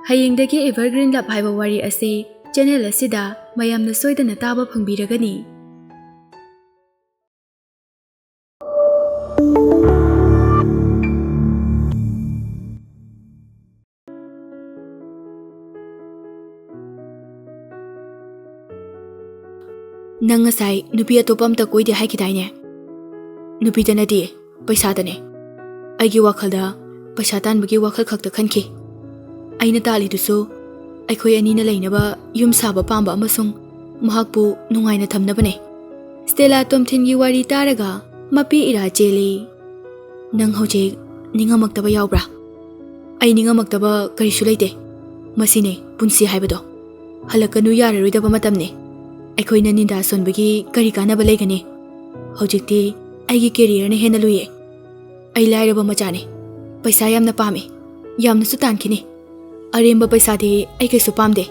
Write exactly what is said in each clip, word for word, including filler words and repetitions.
ꯍꯌꯦꯡꯗꯒꯤ Evergreen Love ꯍꯥꯏꯕ ꯋꯥꯔꯤ ꯑꯁꯤ channel ꯑꯁꯤꯗ ꯃꯌꯥꯝꯅ ꯁꯣꯏꯗꯅ ꯇꯥꯕ ꯐꯪꯕꯤꯔꯒꯅꯤ꯫ "ꯅꯪ ꯉꯁꯥꯏ ꯅꯨꯄꯤ ꯑꯇꯣꯞꯄ ꯑꯝꯇ ꯀꯣꯏꯗꯦ ꯍꯥꯏꯈꯤꯗꯥꯏꯅꯦ?" "ꯅꯨꯄꯤꯗ ꯅꯠꯇꯦ, ꯄꯩꯁꯥꯗꯅꯦ꯫ ꯑꯩꯒꯤ ꯋꯥꯈꯜꯗ ꯄꯩꯁꯥ ꯇꯥꯟꯕꯒꯤ ꯋꯥꯈꯜ ꯈꯛꯇ ꯈꯟꯈꯤ꯫ ꯑꯩꯅ ꯇꯥꯜꯂꯤꯗꯨꯁꯨ ꯑꯩꯈꯣꯏ ꯑꯅꯤꯅ ꯂꯩꯅꯕ ꯌꯨꯝ ꯁꯥꯕ ꯄꯥꯝꯕ ꯑꯃꯁꯨꯡ ꯃꯍꯥꯛꯄꯨ ꯅꯨꯡꯉꯥꯏꯅ ꯊꯝꯅꯕꯅꯦ꯫" ꯁ꯭ꯇꯦꯂꯥ ꯇꯣꯝꯊꯤꯟꯒꯤ ꯋꯥꯔꯤ ꯇꯥꯔꯒ ꯃꯄꯤ ꯏꯔꯥ ꯆꯦꯜꯂꯤ꯫ "ꯅꯪ ꯍꯧꯖꯤꯛ ꯅꯤꯡꯉꯝꯃꯛꯇꯕ ꯌꯥꯎꯕ꯭ꯔꯥ?" "ꯑꯩ ꯅꯤꯡꯉꯝꯃꯛꯇꯕ ꯀꯔꯤꯁꯨ ꯂꯩꯇꯦ꯫ ꯃꯁꯤꯅꯦ ꯄꯨꯟꯁꯤ ꯍꯥꯏꯕꯗꯣ꯫ ꯍꯜꯂꯛꯀꯅꯨ ꯌꯥꯔꯔꯣꯏꯗꯕ ꯃꯇꯝꯅꯦ꯫ ꯑꯩꯈꯣꯏꯅ ꯅꯤꯟꯗꯥ ꯁꯣꯟꯕꯒꯤ ꯀꯔꯤ ꯀꯥꯟꯅꯕ ꯂꯩꯒꯅꯤ? ꯍꯧꯖꯤꯛꯇꯤ ꯑꯩꯒꯤ careerꯅ ꯍꯦꯟꯅ ꯂꯨꯏꯌꯦ꯫ ꯑꯩ ꯂꯥꯏꯔꯕ ꯃꯆꯥꯅꯤ꯫ ꯄꯩꯁꯥ ꯌꯥꯝꯅ ꯄꯥꯝꯃꯤ꯫ ꯌꯥꯝꯅꯁꯨ ꯇꯥꯟꯈꯤꯅꯤ꯫ ꯑꯔꯦꯝꯕ ꯄꯩꯁꯥꯗꯤ ꯑꯩ ꯀꯩꯁꯨ ꯄꯥꯝꯗꯦ꯫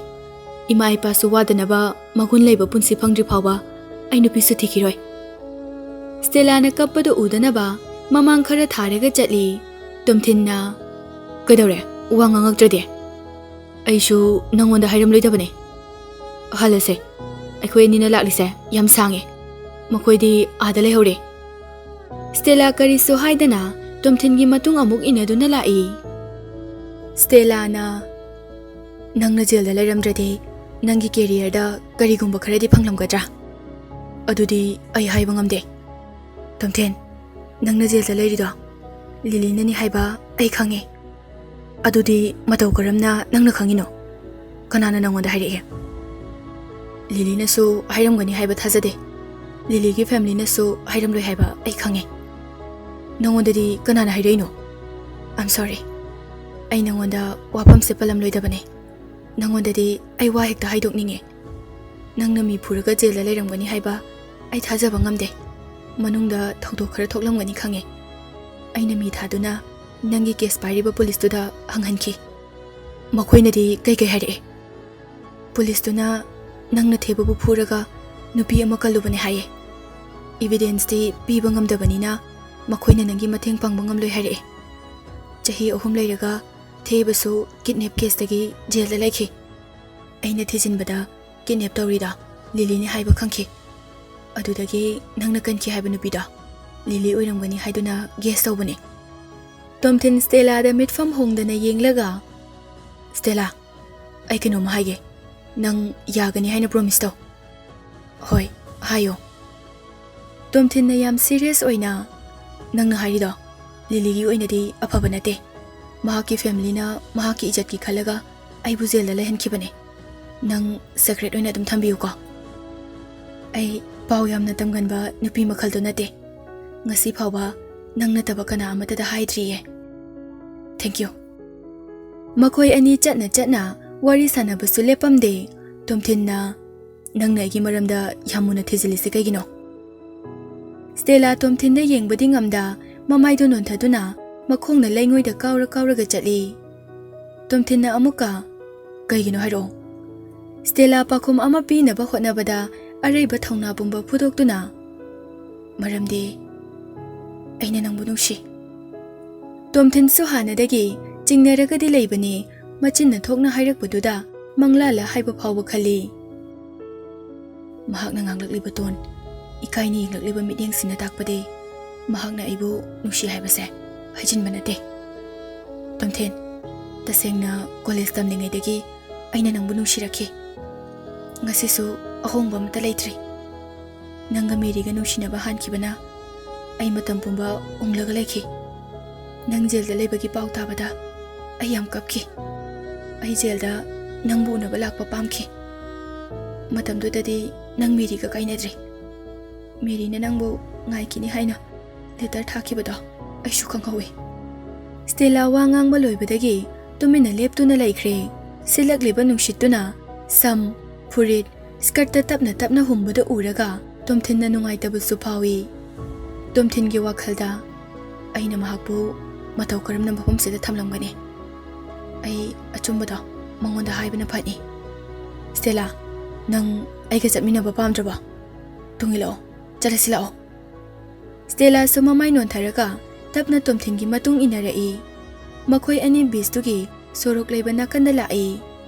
ꯏꯃꯥ ꯏꯄꯥꯁꯨ ꯋꯥꯗꯅꯕ ꯃꯒꯨꯟ ꯂꯩꯕ ꯄꯨꯟꯁꯤ ꯐꯪꯗ꯭ꯔꯤ ꯐꯥꯎꯕ ꯑꯩ ꯅꯨꯄꯤꯁꯨ ꯊꯤꯈꯤꯔꯣꯏ꯫" ꯁ꯭ꯇꯦꯂꯥꯅ ꯀꯞꯄꯗꯨ ꯎꯗꯅꯕ ꯃꯃꯥꯡ ꯈꯔ ꯊꯥꯔꯒ ꯆꯠꯂꯤ꯫ ꯇꯣꯝꯊꯤꯟꯅ, "ꯀꯩꯗꯧꯔꯦ? ꯋꯥ ꯉꯥꯡꯉꯛꯇ꯭ꯔꯗꯤ?" "ꯑꯩꯁꯨ ꯅꯪꯉꯣꯟꯗ ꯍꯥꯏꯔꯝꯂꯣꯏꯗꯕꯅꯦ꯫ ꯍꯜꯂꯁꯦ꯫ ꯑꯩꯈꯣꯏ ꯑꯅꯤꯅ ꯂꯥꯛꯂꯤꯁꯦ ꯌꯥꯝ ꯁꯥꯡꯉꯦ꯫ ꯃꯈꯣꯏꯗꯤ ꯑꯥꯗ ꯂꯩꯍꯧꯔꯦ꯫" ꯁ꯭ꯇꯦꯂꯥ ꯀꯔꯤꯁꯨ ꯍꯥꯏꯗꯅ ꯇꯣꯝꯊꯤꯟꯒꯤ ꯃꯇꯨꯡ ꯑꯃꯨꯛ ꯏꯟꯅꯗꯨꯅ ꯂꯥꯛꯏ꯫ ꯁ꯭ꯇꯦꯂꯥꯅ, "ꯅꯪꯅ ꯖꯦꯜꯗ ꯂꯩꯔꯝꯗ꯭ꯔꯗꯤ ꯅꯪꯒꯤ careerꯗ ꯀꯔꯤꯒꯨꯝꯕ ꯈꯔꯗꯤ ꯐꯪꯂꯝꯒꯗ꯭ꯔꯥ? ꯑꯗꯨꯗꯤ ꯑꯩ ꯍꯥꯏꯕ ꯉꯝꯗꯦ꯫ ꯇꯣꯝꯊꯤꯟ, ꯅꯪꯅ ꯖꯦꯜꯗ ꯂꯩꯔꯤꯗꯣ ꯂꯤꯂꯤꯅꯅꯤ ꯍꯥꯏꯕ ꯑꯩ ꯈꯪꯉꯤ꯫" "ꯑꯗꯨꯗꯤ ꯃꯇꯧ ꯀꯔꯝꯅ ꯅꯪꯅ ꯈꯪꯉꯤꯅꯣ? ꯀꯅꯥꯅ ꯅꯪꯉꯣꯟꯗ ꯍꯥꯏꯔꯛꯏ?" "ꯂꯤꯂꯤꯅꯁꯨ ꯍꯥꯏꯔꯝꯒꯅꯤ ꯍꯥꯏꯕ ꯊꯥꯖꯗꯦ꯫ ꯂꯤꯂꯤꯒꯤ familyꯅꯁꯨ ꯍꯥꯏꯔꯝꯂꯣꯏ ꯍꯥꯏꯕ ꯑꯩ ꯈꯪꯉꯤ꯫" "ꯅꯪꯉꯣꯟꯗꯗꯤ ꯀꯅꯥꯅ ꯍꯥꯏꯔꯛꯏꯅꯣ?" "I'm sorry꯫ ꯑꯩ ꯅꯪꯉꯣꯟꯗ ꯋꯥꯐꯝꯁꯦ ꯄꯜꯂꯝꯂꯣꯏꯗꯕꯅꯤ꯫ ꯅꯪꯉꯣꯟꯗꯗꯤ ꯑꯩ ꯋꯥ ꯍꯦꯛꯇ ꯍꯥꯏꯗꯣꯛꯅꯤꯡꯉꯤ꯫ ꯅꯪꯅ ꯃꯤ ꯐꯨꯔꯒ ꯖꯦꯜꯗ ꯂꯩꯔꯝꯒꯅꯤ ꯍꯥꯏꯕ ꯑꯩ ꯊꯥꯖꯕ ꯉꯝꯗꯦ꯫ ꯃꯅꯨꯡꯗ ꯊꯧꯗꯣꯛ ꯈꯔ ꯊꯣꯛꯂꯝꯒꯅꯤ ꯈꯪꯉꯦ꯫ ꯑꯩꯅ ꯃꯤ ꯊꯥꯗꯨꯅ ꯅꯪꯒꯤ case ꯄꯥꯏꯔꯤꯕ ꯄꯨꯂꯤꯁꯇꯨꯗ ꯍꯪꯍꯟꯈꯤ꯫ ꯃꯈꯣꯏꯅꯗꯤ ꯀꯩ ꯀꯩ ꯍꯥꯏꯔꯛꯑꯦ?" "ꯄꯨꯂꯤꯁꯇꯨꯅ ꯅꯪꯅ ꯊꯦꯕꯕꯨ ꯐꯨꯔꯒ ꯅꯨꯄꯤ ꯑꯃ ꯀꯜꯂꯨꯕꯅꯦ ꯍꯥꯏꯌꯦ꯫ Evidenceꯇꯤ ꯄꯤꯕ ꯉꯝꯗꯕꯅꯤꯅ ꯃꯈꯣꯏꯅ ꯅꯪꯒꯤ ꯃꯇꯦꯡ ꯄꯥꯡꯕ ꯉꯝꯂꯣꯏ ꯍꯥꯏꯔꯛꯑꯦ꯫ ꯆꯍꯤ ꯑꯍꯨꯝ ꯂꯩꯔꯒ ꯊꯦꯕꯁꯨ ꯀꯤꯗꯅꯦꯞ ꯀꯦꯁꯇꯒꯤ ꯖꯦꯜꯗ ꯂꯩꯈꯤ꯫ ꯑꯩꯅ ꯊꯤꯖꯤꯟꯕꯗ ꯀꯤꯗꯅꯦꯞ ꯇꯧꯔꯤꯗꯣ ꯂꯤꯂꯤꯅꯤ ꯍꯥꯏꯕ ꯈꯪꯈꯤ꯫ ꯑꯗꯨꯗꯒꯤ ꯅꯪꯅ ꯀꯟꯈꯤ ꯍꯥꯏꯕ ꯅꯨꯄꯤꯗꯣ ꯂꯤꯂꯤ ꯑꯣꯏꯔꯝꯒꯅꯤ ꯍꯥꯏꯗꯨꯅ ꯒꯦꯁ ꯇꯧꯕꯅꯦ꯫ ꯇꯣꯝꯊꯤꯟ ꯁ꯭ꯇꯦꯂꯥꯗ ꯃꯤꯠꯐꯝ ꯍꯣꯡꯗꯅ ꯌꯦꯡꯂꯒ, "ꯁ꯭ꯇꯦꯂꯥ, ꯑꯩ ꯀꯩꯅꯣꯝꯃ ꯍꯥꯏꯒꯦ꯫ ꯅꯪ ꯌꯥꯒꯅꯤ ꯍꯥꯏꯅ ꯄ꯭ꯔꯣꯃꯤꯁ ꯇꯧ꯫" "ꯍꯣꯏ, ꯍꯥꯏꯌꯣ꯫" ꯇꯣꯝꯊꯤꯟꯅ ꯌꯥꯝ ꯁꯤꯔꯤꯌꯁ ꯑꯣꯏꯅ, "ꯅꯪꯅ ꯍꯥꯏꯔꯤꯗꯣ ꯂꯤꯂꯤꯒꯤ ꯑꯣꯏꯅꯗꯤ ꯑꯐꯕ ꯅꯠꯇꯦ꯫ ꯃꯍꯥꯛꯀꯤ ꯐꯦꯃꯤꯂꯤꯅ ꯃꯍꯥꯛꯀꯤ ꯏꯖꯠꯀꯤ ꯈꯜꯂꯒ ꯑꯩꯕꯨ ꯖꯦꯜꯗ ꯂꯩꯍꯟꯈꯤꯕꯅꯦ꯫ ꯅꯪ ꯁꯦꯀ꯭ꯔꯦꯠ ꯑꯣꯏꯅ ꯑꯗꯨꯝ ꯊꯝꯕꯤꯌꯨꯀꯣ꯫ ꯑꯩ ꯄꯥꯎ ꯌꯥꯝꯅ ꯇꯝꯒꯟꯕ ꯅꯨꯄꯤ ꯃꯈꯜꯗꯣ ꯅꯠꯇꯦ꯫ ꯉꯁꯤ ꯐꯥꯎꯕ ꯅꯪ ꯅꯠꯇꯕ ꯀꯅꯥ ꯑꯃꯠꯇꯗ ꯍꯥꯏꯗ꯭ꯔꯤꯌꯦ꯫ Thank you꯫" ꯃꯈꯣꯏ ꯑꯅꯤ ꯆꯠꯅ ꯆꯠꯅ ꯋꯥꯔꯤ ꯁꯥꯟꯅꯕꯁꯨ ꯂꯦꯞꯄꯝꯗꯦ꯫ ꯇꯣꯝꯊꯤꯟꯅ, "ꯅꯪꯅ ꯑꯩꯒꯤ ꯃꯔꯝꯗ ꯌꯥꯝ ꯃꯨꯟꯅ ꯊꯤꯖꯤꯜꯂꯤꯁꯦ ꯀꯩꯒꯤꯅꯣ?" ꯁ꯭ꯇꯦꯂꯥ ꯇꯣꯝꯊꯤꯟꯗ ꯌꯦꯡꯕꯗꯤ ꯉꯝꯗ ꯃꯃꯥꯏꯗꯨ ꯅꯣꯟꯊꯗꯨꯅ ꯃꯈꯣꯡꯅ ꯂꯩꯉꯣꯏꯗ ꯀꯥꯎꯔ ꯀꯥꯎꯔꯒ ꯆꯠꯂꯤ꯫ ꯇꯣꯝꯊꯤꯟꯅ ꯑꯃꯨꯛꯀ, "ꯀꯩꯒꯤꯅꯣ ꯍꯥꯏꯔꯛꯑꯣ꯫" ꯁ꯭ꯇꯦꯂꯥ ꯄꯥꯎꯈꯨꯝ ꯑꯃ ꯄꯤꯅꯕ ꯍꯣꯠꯅꯕꯗ ꯑꯔꯩꯕ ꯊꯧꯅꯥ ꯄꯨꯝꯕ ꯐꯨꯗꯣꯛꯇꯨꯅ, "ꯃꯔꯝꯗꯤ ꯑꯩꯅ ꯅꯪꯕꯨ ꯅꯨꯡꯁꯤ꯫" ꯇꯣꯝꯊꯤꯟꯁꯨ ꯍꯥꯟꯅꯗꯒꯤ ꯆꯤꯡꯅꯔꯒꯗꯤ ꯂꯩꯕꯅꯤ, ꯃꯆꯤꯟꯅ ꯊꯣꯛꯅ ꯍꯥꯏꯔꯛꯄꯗꯨꯗ ꯃꯪꯂꯥꯂ ꯍꯥꯏꯕ ꯐꯥꯎꯕ ꯈꯜꯂꯤ꯫ ꯃꯍꯥꯛꯅ ꯉꯥꯡꯂꯛꯂꯤꯕ ꯇꯣꯟ, ꯏꯀꯥꯏꯅ ꯌꯦꯡꯂꯛꯂꯤꯕ ꯃꯤꯠꯌꯦꯡꯁꯤꯅ ꯇꯥꯛꯄꯗꯤ ꯃꯍꯥꯛꯅ ꯑꯩꯕꯨ ꯅꯨꯡꯁꯤ ꯍꯥꯏꯕꯁꯦ ꯍꯥꯏꯖꯤꯟꯕ ꯅꯠꯇꯦ꯫ ꯇꯣꯝꯊꯤꯟ, ꯇꯁꯦꯡꯅ ꯀꯣꯂꯦꯖ ꯇꯝꯂꯤꯉꯩꯗꯒꯤ ꯑꯩꯅ ꯅꯪꯕꯨ ꯅꯨꯡꯁꯤꯔꯛꯈꯤ꯫ ꯉꯁꯤꯁꯨ ꯑꯍꯣꯡꯕ ꯑꯃꯠꯇ ꯂꯩꯇ꯭ꯔꯤ꯫ ꯅꯪꯒ ꯃꯦꯔꯤꯒ ꯅꯨꯡꯁꯤꯅꯕ ꯍꯥꯟꯈꯤꯕꯅ ꯑꯩ ꯃꯇꯝ ꯄꯨꯝꯕ ꯎꯪꯂꯒ ꯂꯩꯈꯤ꯫ ꯅꯪ ꯖꯦꯜꯗ ꯂꯩꯕꯒꯤ ꯄꯥꯎ ꯇꯥꯕꯗ ꯑꯩ ꯌꯥꯝ ꯀꯞꯈꯤ꯫ ꯑꯩ ꯖꯦꯜꯗ ꯅꯪꯕꯨ ꯎꯅꯕ ꯂꯥꯛꯄ ꯄꯥꯝꯈꯤ꯫ ꯃꯇꯝꯗꯨꯗꯗꯤ ꯅꯪ ꯃꯦꯔꯤꯒ ꯀꯥꯏꯅꯗ꯭ꯔꯤ꯫ ꯃꯦꯔꯤꯅ ꯅꯪꯕꯨ ꯉꯥꯏꯈꯤꯅꯤ ꯍꯥꯏꯅ ꯂꯦꯇꯔ ꯊꯥꯈꯤꯕꯗꯣ ꯑꯩꯁꯨ ꯈꯪꯍꯧꯏ꯫ ꯁ꯭ꯇꯦꯂꯥ ꯋꯥ ꯉꯥꯡꯕ ꯂꯣꯏꯕꯗꯒꯤ ꯇꯨꯃꯤꯟꯅ ꯂꯦꯞꯇꯨꯅ ꯂꯩꯈ꯭ꯔꯦ꯫ ꯁꯤꯠꯂꯛꯂꯤꯕ ꯅꯨꯡꯁꯤꯠꯇꯨꯅ ꯁꯝ, ꯐꯨꯔꯤꯠ, ꯁ꯭ꯀꯔꯠꯇ ꯇꯞꯅ ꯇꯞꯅ ꯍꯨꯝꯕꯗꯨ ꯎꯔꯒ ꯇꯣꯝꯊꯤꯟꯅ ꯅꯨꯡꯉꯥꯏꯇꯕꯁꯨ ꯐꯥꯎꯏ꯫ ꯇꯣꯝꯊꯤꯟꯒꯤ ꯋꯥꯈꯜꯗ, "ꯑꯩꯅ ꯃꯍꯥꯛꯄꯨ ꯃꯇꯧ ꯀꯔꯝꯅ ꯃꯐꯝꯁꯤꯗ ꯊꯝꯂꯝꯒꯅꯤ? ꯑꯩ ꯑꯆꯨꯝꯕꯗꯣ ꯃꯉꯣꯟꯗ ꯍꯥꯏꯕꯅ ꯐꯅꯤ꯫ ꯁ꯭ꯇꯦꯂꯥ, ꯅꯪ ꯑꯩꯒ ꯆꯠꯃꯤꯟꯅꯕ ꯄꯥꯝꯗ꯭ꯔꯕꯣ? ꯇꯨꯡ ꯏꯜꯂꯛꯑꯣ, ꯆꯠꯂꯁꯤ ꯂꯥꯛꯑꯣ꯫" ꯁ꯭ꯇꯦꯂꯥꯁꯨ ꯃꯃꯥꯏ ꯅꯣꯟꯊꯔꯒ ꯇꯞꯅ ꯇꯣꯝꯊꯤꯟꯒꯤ ꯃꯇꯨꯡ ꯏꯟꯅꯔꯛꯏ꯫ ꯃꯈꯣꯏ ꯑꯅꯤ ꯕꯤꯁꯇꯨꯒꯤ ꯁꯣꯔꯣꯛ ꯂꯩꯕ ꯅꯥꯀꯟꯗ ꯂꯥꯛꯏ꯫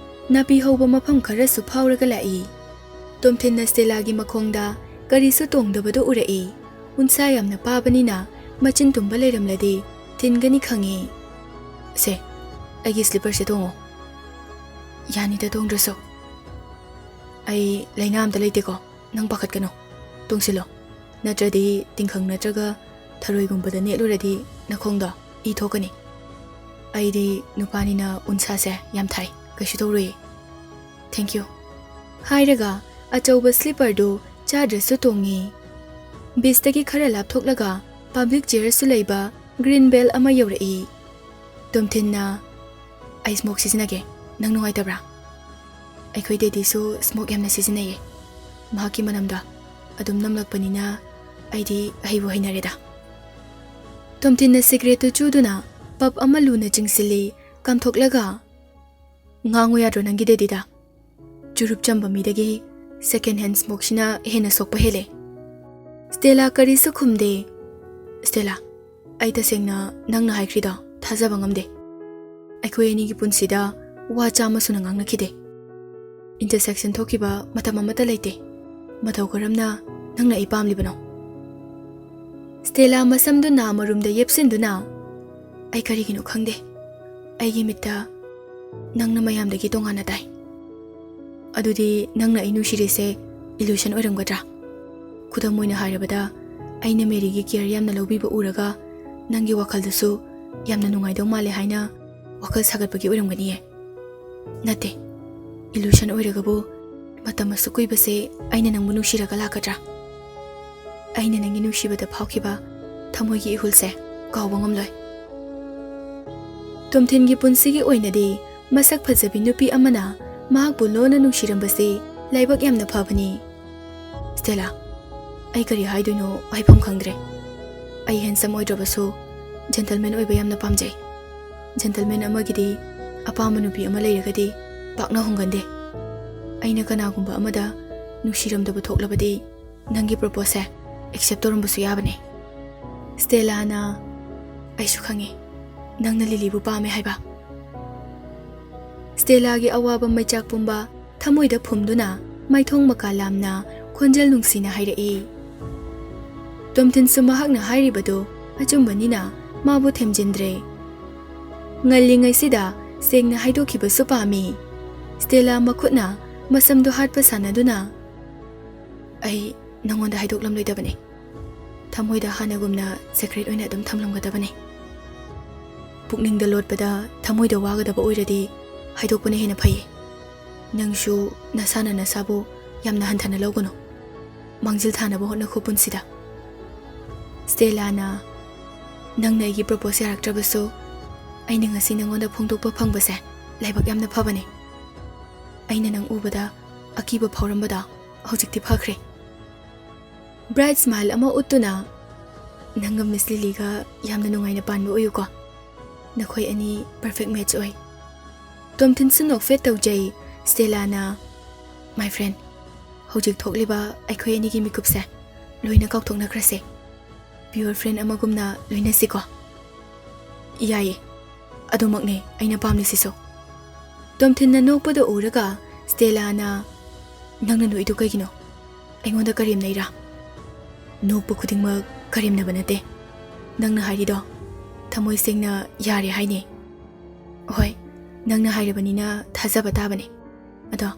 ꯅꯥꯄꯤ ꯍꯧꯕ ꯃꯐꯝ ꯈꯔꯁꯨ ꯐꯥꯎꯔꯒ ꯂꯥꯛꯏ꯫ ꯇꯣꯝꯊꯤꯟꯅ ꯁ꯭ꯇꯦꯂꯥꯒꯤ ꯃꯈꯣꯡꯗ ꯀꯔꯤꯁꯨ ꯇꯣꯡꯗꯕꯗꯨ ꯎꯔꯛꯏ꯫ ꯎꯟꯁꯥ ꯌꯥꯝꯅ ꯄꯥꯕꯅꯤꯅ ꯃꯆꯤꯟ ꯇꯨꯝꯕ ꯂꯩꯔꯝꯂꯗꯤ ꯊꯤꯟꯒꯅꯤ ꯈꯪꯏ꯫ "ꯁꯦ, ꯑꯩꯒꯤ ꯁ꯭ꯂꯤꯄꯔꯁꯦ ꯇꯣꯡꯉꯣ꯫" "ꯌꯥꯅꯤꯗ ꯇꯣꯡꯗ꯭ꯔꯁꯨ꯫ ꯑꯩ ꯂꯥꯏꯅꯥ ꯑꯝꯇ ꯂꯩꯇꯦꯀꯣ, ꯅꯪ ꯄꯥꯈꯠꯀꯅꯨ꯫ ꯇꯣꯡꯁꯤꯜꯂꯣ꯫ ꯅꯠꯇ꯭ꯔꯗꯤ ꯇꯤꯡꯈꯪ ꯅꯠꯇ꯭ꯔꯒ ꯊꯔꯣꯏꯒꯨꯝꯕꯗ ꯅꯦꯠꯂꯨꯔꯗꯤ ꯅꯈꯣꯡꯗꯣ ꯏ ꯊꯣꯛꯀꯅꯤ꯫ ꯑꯩꯗꯤ ꯅꯨꯄꯥꯅꯤꯅ ꯎꯟꯁꯥꯁꯦ ꯌꯥꯝ ꯊꯥꯏ, ꯀꯩꯁꯨ ꯇꯧꯔꯣꯏꯌꯦ꯫ Thank you꯫" ꯍꯥꯏꯔꯒ ꯑꯆꯧꯕ ꯁ꯭ꯂꯤꯄꯔꯗꯨ ꯆꯥꯗ꯭ꯔꯁꯨ ꯇꯣꯡꯉꯤ꯫ ꯕꯤꯁꯇꯒꯤ ꯈꯔ ꯂꯥꯞꯊꯣꯛꯂꯒ ꯄꯕ꯭ꯂꯤꯛ ꯆꯤꯌꯔꯁꯨ ꯂꯩꯕ ꯒ꯭ꯔꯤꯟ ꯕꯦꯜ ꯑꯃ ꯌꯧꯔꯛꯏ꯫ ꯇꯣꯝꯊꯤꯟꯅ, "ꯑꯩ ꯁ꯭ꯃꯣꯛ ꯁꯤꯖꯤꯟꯅꯒꯦ, ꯅꯪ ꯅꯨꯡꯉꯥꯏꯇꯕ꯭ꯔꯥ? ꯑꯩꯈꯣꯏ ꯗꯦꯗꯤꯁꯨ ꯁ꯭ꯃꯣꯛ ꯌꯥꯝꯅ ꯁꯤꯖꯤꯟꯅꯩꯌꯦ꯫ ꯃꯍꯥꯛꯀꯤ ꯃꯅꯝꯗꯣ ꯑꯗꯨꯝ ꯅꯝꯂꯛꯄꯅꯤꯅ ꯑꯩꯗꯤ ꯍꯩꯕꯨ ꯍꯩꯅꯔꯦꯗ꯫" ꯇꯣꯝꯊꯤꯟꯅ ꯁꯤꯒꯔꯦꯠꯇꯨ ꯆꯨꯗꯨꯅ ꯄꯞ ꯑꯃ ꯂꯨꯅ ꯆꯤꯡꯁꯤꯜꯂꯤ꯫ ꯀꯥꯝꯊꯣꯛꯂꯒ, "ꯉꯥꯡꯉꯨ ꯌꯥꯗ꯭ꯔꯣ ꯅꯪꯒꯤ ꯗꯦꯗꯤꯗ? ꯆꯨꯔꯨꯞ ꯆꯝꯕ ꯃꯤꯗꯒꯤ ꯁꯦꯀꯦꯟ ꯍꯦꯟ ꯁ꯭ꯃꯣꯛꯁꯤꯅ ꯍꯦꯟꯅ ꯁꯣꯛꯄ ꯍꯦꯜꯂꯦ꯫" ꯁ꯭ꯇꯦꯂꯥ ꯀꯔꯤꯁꯨ ꯈꯨꯝꯗꯦ꯫ "ꯁ꯭ꯇꯦꯂꯥ, ꯑꯩ ꯇꯁꯦꯡꯅ ꯅꯪꯅ ꯍꯥꯏꯈ꯭ꯔꯤꯗꯣ ꯊꯥꯖꯕ ꯉꯝꯗꯦ꯫ ꯑꯩꯈꯣꯏ ꯑꯅꯤꯒꯤ ꯄꯨꯟꯁꯤꯗ ꯋꯥ ꯆꯥꯝꯃ ꯁꯨꯅ ꯉꯥꯡꯅꯈꯤꯗꯦ꯫ ꯏꯟꯇꯔꯁꯦꯛꯁꯟ ꯊꯣꯛꯈꯤꯕ ꯃꯇꯝ ꯑꯃꯠꯇ ꯂꯩꯇꯦ꯫ ꯃꯇꯧ ꯀꯔꯝꯅ ꯅꯪꯅ ꯑꯩ ꯄꯥꯝꯂꯤꯕꯅꯣ?" ꯁ꯭ꯇꯦꯂꯥ ꯃꯁꯝꯗꯨ ꯅꯥ ꯃꯔꯨꯝꯗ ꯌꯦꯞꯁꯤꯟꯗꯨꯅ, "ꯑꯩ ꯀꯔꯤꯒꯤꯅꯣ ꯈꯪꯗꯦ, ꯑꯩꯒꯤ ꯃꯤꯠꯇ ꯅꯪꯅ ꯃꯌꯥꯝꯗꯒꯤ ꯇꯣꯉꯥꯟꯅ ꯇꯥꯏ꯫ ꯑꯗꯨꯗꯤ ꯅꯪꯅ ꯑꯩ ꯅꯨꯡꯁꯤꯔꯤꯁꯦ ꯏꯂꯨꯁꯟ ꯑꯣꯏꯔꯝꯒꯗ꯭ꯔꯥ? ꯈꯨꯗꯝ ꯑꯣꯏꯅ ꯍꯥꯏꯔꯕꯗ, ꯑꯩꯅ ꯃꯦꯔꯤꯒꯤ ꯀꯤꯌꯔ ꯌꯥꯝꯅ ꯂꯧꯕꯤꯕ ꯎꯔꯒ ꯅꯪꯒꯤ ꯋꯥꯈꯜꯗꯁꯨ ꯌꯥꯝꯅ ꯅꯨꯡꯉꯥꯏꯗꯧ ꯃꯥꯜꯂꯦ ꯍꯥꯏꯅ ꯋꯥꯈꯜ ꯁꯥꯒꯠꯄꯒꯤ ꯑꯣꯏꯔꯝꯒꯅꯤꯌꯦ꯫" "ꯅꯠꯇꯦ, ꯏꯂꯨꯁꯟ ꯑꯣꯏꯔꯒꯕꯨ ꯃꯇꯝ ꯑꯁꯨꯛ ꯀꯨꯏꯕꯁꯦ ꯑꯩꯅ ꯅꯪꯕꯨ ꯅꯨꯡꯁꯤꯔꯒ ꯂꯥꯛꯀꯗ꯭ꯔꯥ? ꯑꯩꯅ ꯅꯪꯒꯤ ꯅꯨꯡꯁꯤꯕꯗ ꯐꯥꯎꯈꯤꯕ ꯊꯃꯣꯏꯒꯤ ꯏꯍꯨꯜꯁꯦ ꯀꯥꯎꯕ ꯉꯝꯂꯣꯏ꯫" ꯇꯣꯝꯊꯤꯟꯒꯤ ꯄꯨꯟꯁꯤꯒꯤ ꯑꯣꯏꯅꯗꯤ ꯃꯁꯛ ꯐꯖꯕꯤ ꯅꯨꯄꯤ ꯑꯃꯅ ꯃꯍꯥꯛꯄꯨ ꯂꯣꯟꯅ ꯅꯨꯡꯁꯤꯔꯝꯕꯁꯤ ꯂꯥꯏꯕꯛ ꯌꯥꯝꯅ ꯐꯕꯅꯤ꯫ "ꯁ꯭ꯇꯦꯂꯥ, ꯑꯩ ꯀꯔꯤ ꯍꯥꯏꯗꯣꯏꯅꯣ ꯍꯥꯏꯐꯝ ꯈꯪꯗ꯭ꯔꯦ꯫ ꯑꯩ ꯍꯦꯟꯁꯝ ꯑꯣꯏꯗ꯭ꯔꯕꯁꯨ ꯖꯦꯟꯇꯜꯃꯦꯟ ꯑꯣꯏꯕ ꯌꯥꯝꯅ ꯄꯥꯝꯖꯩ꯫ ꯖꯦꯟꯇꯜꯃꯦꯟ ꯑꯃꯒꯤꯗꯤ ꯑꯄꯥꯝꯕ ꯅꯨꯄꯤ ꯑꯃ ꯂꯩꯔꯒꯗꯤ ꯄꯥꯛꯅ ꯍꯣꯡꯒꯟꯗꯦ꯫ ꯑꯩꯅ ꯀꯅꯥꯒꯨꯝꯕ ꯑꯃꯗ ꯅꯨꯡꯁꯤꯔꯝꯗꯕ ꯊꯣꯛꯂꯕꯗꯤ ꯅꯪꯒꯤ ꯄ꯭ꯔꯣꯄꯣꯖꯁꯦ ꯑꯦꯛꯁꯦꯞ ꯇꯧꯔꯝꯕꯁꯨ ꯌꯥꯕꯅꯦ꯫" ꯁ꯭ꯇꯦꯂꯥꯅ, "ꯑꯩꯁꯨ ꯈꯪꯉꯤ, ꯅꯪꯅ ꯂꯤꯂꯤꯕꯨ ꯄꯥꯝꯃꯦ ꯍꯥꯏꯕ?" ꯁ꯭ꯇꯦꯂꯥꯒꯤ ꯑꯋꯥꯕ ꯃꯩꯆꯥꯛ ꯄꯨꯝꯕ ꯊꯃꯣꯏꯗ ꯐꯨꯝꯗꯨꯅ ꯃꯥꯏꯊꯣꯡ ꯃꯀꯥ ꯂꯥꯝꯅ ꯈꯣꯟꯖꯦꯜ ꯅꯨꯡꯁꯤꯅ ꯍꯥꯏꯔꯛꯏ꯫ ꯇꯣꯝꯊꯤꯟꯁꯨ ꯃꯍꯥꯛꯅ ꯍꯥꯏꯔꯤꯕꯗꯨ ꯑꯆꯨꯝꯕꯅꯤꯅ ꯃꯥꯕꯨ ꯊꯦꯝꯖꯤꯟꯗ꯭ꯔꯦ꯫ ꯉꯜꯂꯤꯉꯩꯁꯤꯗ ꯁꯦꯡꯅ ꯍꯥꯏꯗꯣꯛꯈꯤꯕꯁꯨ ꯄꯥꯝꯃꯤ꯫ ꯁ꯭ꯇꯦꯂꯥ ꯃꯈꯨꯠꯅ ꯃꯁꯝꯗꯨ ꯍꯥꯠꯄ ꯁꯥꯟꯅꯗꯨꯅ, "ꯑꯩ ꯅꯉꯣꯟꯗ ꯍꯥꯏꯗꯣꯛꯂꯝꯂꯣꯏꯗꯕꯅꯤ꯫ ꯊꯃꯣꯏꯗ ꯍꯥꯟꯅꯒꯨꯝꯅ ꯁꯦꯀ꯭ꯔꯦꯠ ꯑꯣꯏꯅ ꯑꯗꯨꯝ ꯊꯝꯂꯝꯒꯗꯕꯅꯤ꯫ ꯄꯨꯛꯅꯤꯡꯗ ꯂꯣꯠꯄꯗ ꯊꯃꯣꯏꯗ ꯋꯥꯒꯗꯕ ꯑꯣꯏꯔꯗꯤ ꯍꯥꯏꯗꯣꯛꯄꯅ ꯍꯦꯟꯅ ꯐꯩꯌꯦ꯫ ꯅꯪꯁꯨ ꯅꯁꯥꯅ ꯅꯁꯥꯕꯨ ꯌꯥꯝꯅ ꯍꯟꯊꯅ ꯂꯧꯒꯅꯨ꯫ ꯃꯥꯡꯖꯤꯜ ꯊꯥꯅꯕ ꯍꯣꯠꯅꯈꯣ ꯄꯨꯟꯁꯤꯗ꯫" ꯁ꯭ꯇꯦꯂꯥꯅ, "ꯅꯪꯅ ꯑꯩꯒꯤ ꯄ꯭ꯔꯣꯄꯣꯁ ꯌꯥꯔꯛꯇ꯭ꯔꯕꯁꯨ, ꯑꯩꯅ ꯉꯁꯤ ꯅꯉꯣꯟꯗ ꯐꯣꯡꯗꯣꯛꯄ ꯐꯪꯕꯁꯦ ꯂꯥꯏꯕꯛ ꯌꯥꯝꯅ ꯐꯕꯅꯦ꯫ ꯑꯩꯅ ꯅꯪ ꯎꯕꯗ ꯑꯀꯤꯕ ꯐꯥꯎꯔꯝꯕꯗꯣ ꯍꯧꯖꯤꯛꯇꯤ ꯐꯈ꯭ꯔꯦ꯫" ꯕ꯭ꯔꯥꯏꯠ ꯁ꯭ꯃꯥꯏꯜ ꯑꯃ ꯎꯠꯇꯨꯅ, "ꯅꯪꯒ ꯃꯤꯁ ꯂꯤꯂꯤꯒ ꯌꯥꯝꯅ ꯅꯨꯡꯉꯥꯏꯅ ꯄꯥꯟꯕ ꯑꯣꯏꯌꯨꯀꯣ꯫ ꯅꯈꯣꯏ ꯑꯅꯤ ꯄꯔꯐꯦꯛ ꯃꯦꯠꯆ ꯑꯣꯏ꯫" ꯇꯣꯝꯊꯤꯟꯁꯨ ꯅꯣꯛꯐꯦꯠ ꯇꯧꯖꯩ꯫ ꯁ꯭ꯇꯦꯂꯥꯅ, "My friend, ꯍꯧꯖꯤꯛ ꯊꯣꯛꯂꯤꯕ ꯑꯩꯈꯣꯏ ꯑꯅꯤꯒꯤ ꯃꯤꯀꯨꯞꯁꯦ ꯂꯣꯏꯅ ꯀꯥꯎꯊꯣꯛꯅꯈ꯭ꯔꯁꯦ꯫ Pure friend ꯑꯃꯒꯨꯝꯅ ꯂꯣꯏꯅꯁꯤꯀꯣ꯫" "ꯌꯥꯏꯌꯦ, ꯑꯗꯨꯃꯛꯅꯦ ꯑꯩꯅ ꯄꯥꯝꯂꯤꯁꯤꯁꯨ꯫" ꯇꯣꯝꯊꯤꯟꯅ ꯅꯣꯛꯄꯗ ꯎꯔꯒ ꯁ꯭ꯇꯦꯂꯥꯅ, "ꯅꯪꯅ ꯅꯣꯛꯏꯗꯨ ꯀꯩꯒꯤꯅꯣ? ꯑꯩꯉꯣꯟꯗ ꯀꯔꯦꯝꯅꯩꯔꯥ?" "ꯅꯣꯛꯄ ꯈꯨꯗꯤꯡꯃꯛ ꯀꯔꯦꯝꯅꯕ ꯅꯠꯇꯦ꯫ ꯅꯪꯅ ꯍꯥꯏꯔꯤꯗꯣ ꯊꯃꯣꯏ ꯁꯦꯡꯅ ꯌꯥꯔꯦ ꯍꯥꯏꯅꯦ꯫" "ꯍꯣꯏ, ꯅꯪꯅ ꯍꯥꯏꯔꯕꯅꯤꯅ ꯊꯥꯖꯕ ꯇꯥꯕꯅꯦ꯫ ꯑꯗꯣ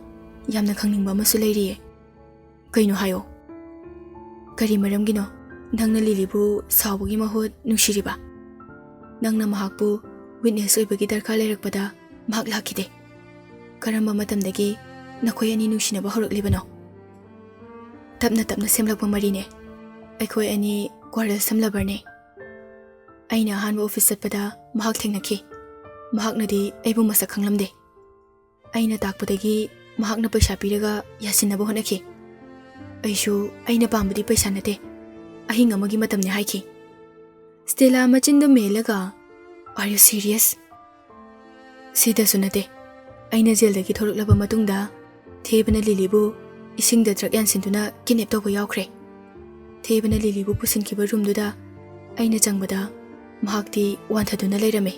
ꯌꯥꯝꯅ ꯈꯪꯅꯤꯡꯕ ꯑꯃꯁꯨ ꯂꯩꯔꯤꯌꯦ꯫" "ꯀꯩꯅꯣ ꯍꯥꯏꯌꯣ꯫" "ꯀꯔꯤ ꯃꯔꯝꯒꯤꯅꯣ ꯅꯪꯅ ꯂꯤꯂꯤꯕꯨ ꯁꯥꯎꯕꯒꯤ ꯃꯍꯨꯠ ꯅꯨꯡꯁꯤꯔꯤꯕ? ꯅꯪꯅ ꯃꯍꯥꯛꯄꯨ ꯋꯤꯠꯅꯦꯁ ꯑꯣꯏꯕꯒꯤ ꯗꯔꯀꯥꯔ ꯂꯩꯔꯛꯄꯗ ꯃꯍꯥꯛ ꯂꯥꯛꯈꯤꯗꯦ꯫ ꯀꯔꯝꯕ ꯃꯇꯝꯗꯒꯤ ꯅꯈꯣꯏ ꯑꯅꯤ ꯅꯨꯡꯁꯤꯅꯕ ꯍꯧꯔꯛꯂꯤꯕꯅꯣ? ꯇꯞꯅ ꯇꯞꯅ ꯁꯦꯝꯂꯛꯄ ꯃꯔꯤꯅꯦ꯫ ꯑꯩꯈꯣꯏ ꯑꯅꯤ quarrelsome loverꯅꯦ꯫ ꯑꯩꯅ ꯑꯍꯥꯟꯕ ꯑꯣꯐꯤꯁ ꯆꯠꯄꯗ ꯃꯍꯥꯛ ꯊꯦꯡꯅꯈꯤ꯫ ꯃꯍꯥꯛꯅꯗꯤ ꯑꯩꯕꯨ ꯃꯁꯛ ꯈꯪꯂꯝꯗꯦ꯫ ꯑꯩꯅ ꯇꯥꯛꯄꯗꯒꯤ ꯃꯍꯥꯛꯅ ꯄꯩꯁꯥ ꯄꯤꯔꯒ ꯌꯥꯁꯤꯟꯅꯕ ꯍꯣꯠꯅꯈꯤ꯫ ꯑꯩꯁꯨ ꯑꯩꯅ ꯄꯥꯝꯕꯗꯤ ꯄꯩꯁꯥ ꯅꯠꯇꯦ, ꯑꯍꯤꯡ ꯑꯃꯒꯤ ꯃꯇꯝꯅꯤ ꯍꯥꯏꯈꯤ꯫" ꯁ꯭ꯇꯦꯂꯥ ꯃꯆꯤꯟꯗꯨ ꯃꯦꯜꯂꯒ, "Are you serious?" "ꯁꯤꯗꯁꯨ ꯅꯠꯇꯦ꯫ ꯑꯩꯅ ꯖꯦꯜꯗꯒꯤ ꯊꯣꯛꯂꯛꯂꯕ ꯃꯇꯨꯡꯗ ꯊꯦꯕꯅ ꯂꯤꯂꯤꯕꯨ ꯏꯁꯤꯡꯗ ꯗ꯭ꯔꯒ ꯌꯥꯟꯁꯤꯟꯗꯨꯅ ꯀꯤꯗꯅꯦꯞ ꯇꯧꯕ ꯌꯥꯎꯈ꯭ꯔꯦ꯫ ꯊꯦꯕꯅ ꯂꯤꯂꯤꯕꯨ ꯄꯨꯁꯤꯟꯈꯤꯕ ꯔꯨꯝꯗꯨꯗ ꯑꯩꯅ ꯆꯪꯕꯗ ꯃꯍꯥꯛꯇꯤ ꯋꯥꯟꯊꯗꯨꯅ ꯂꯩꯔꯝꯃꯤ꯫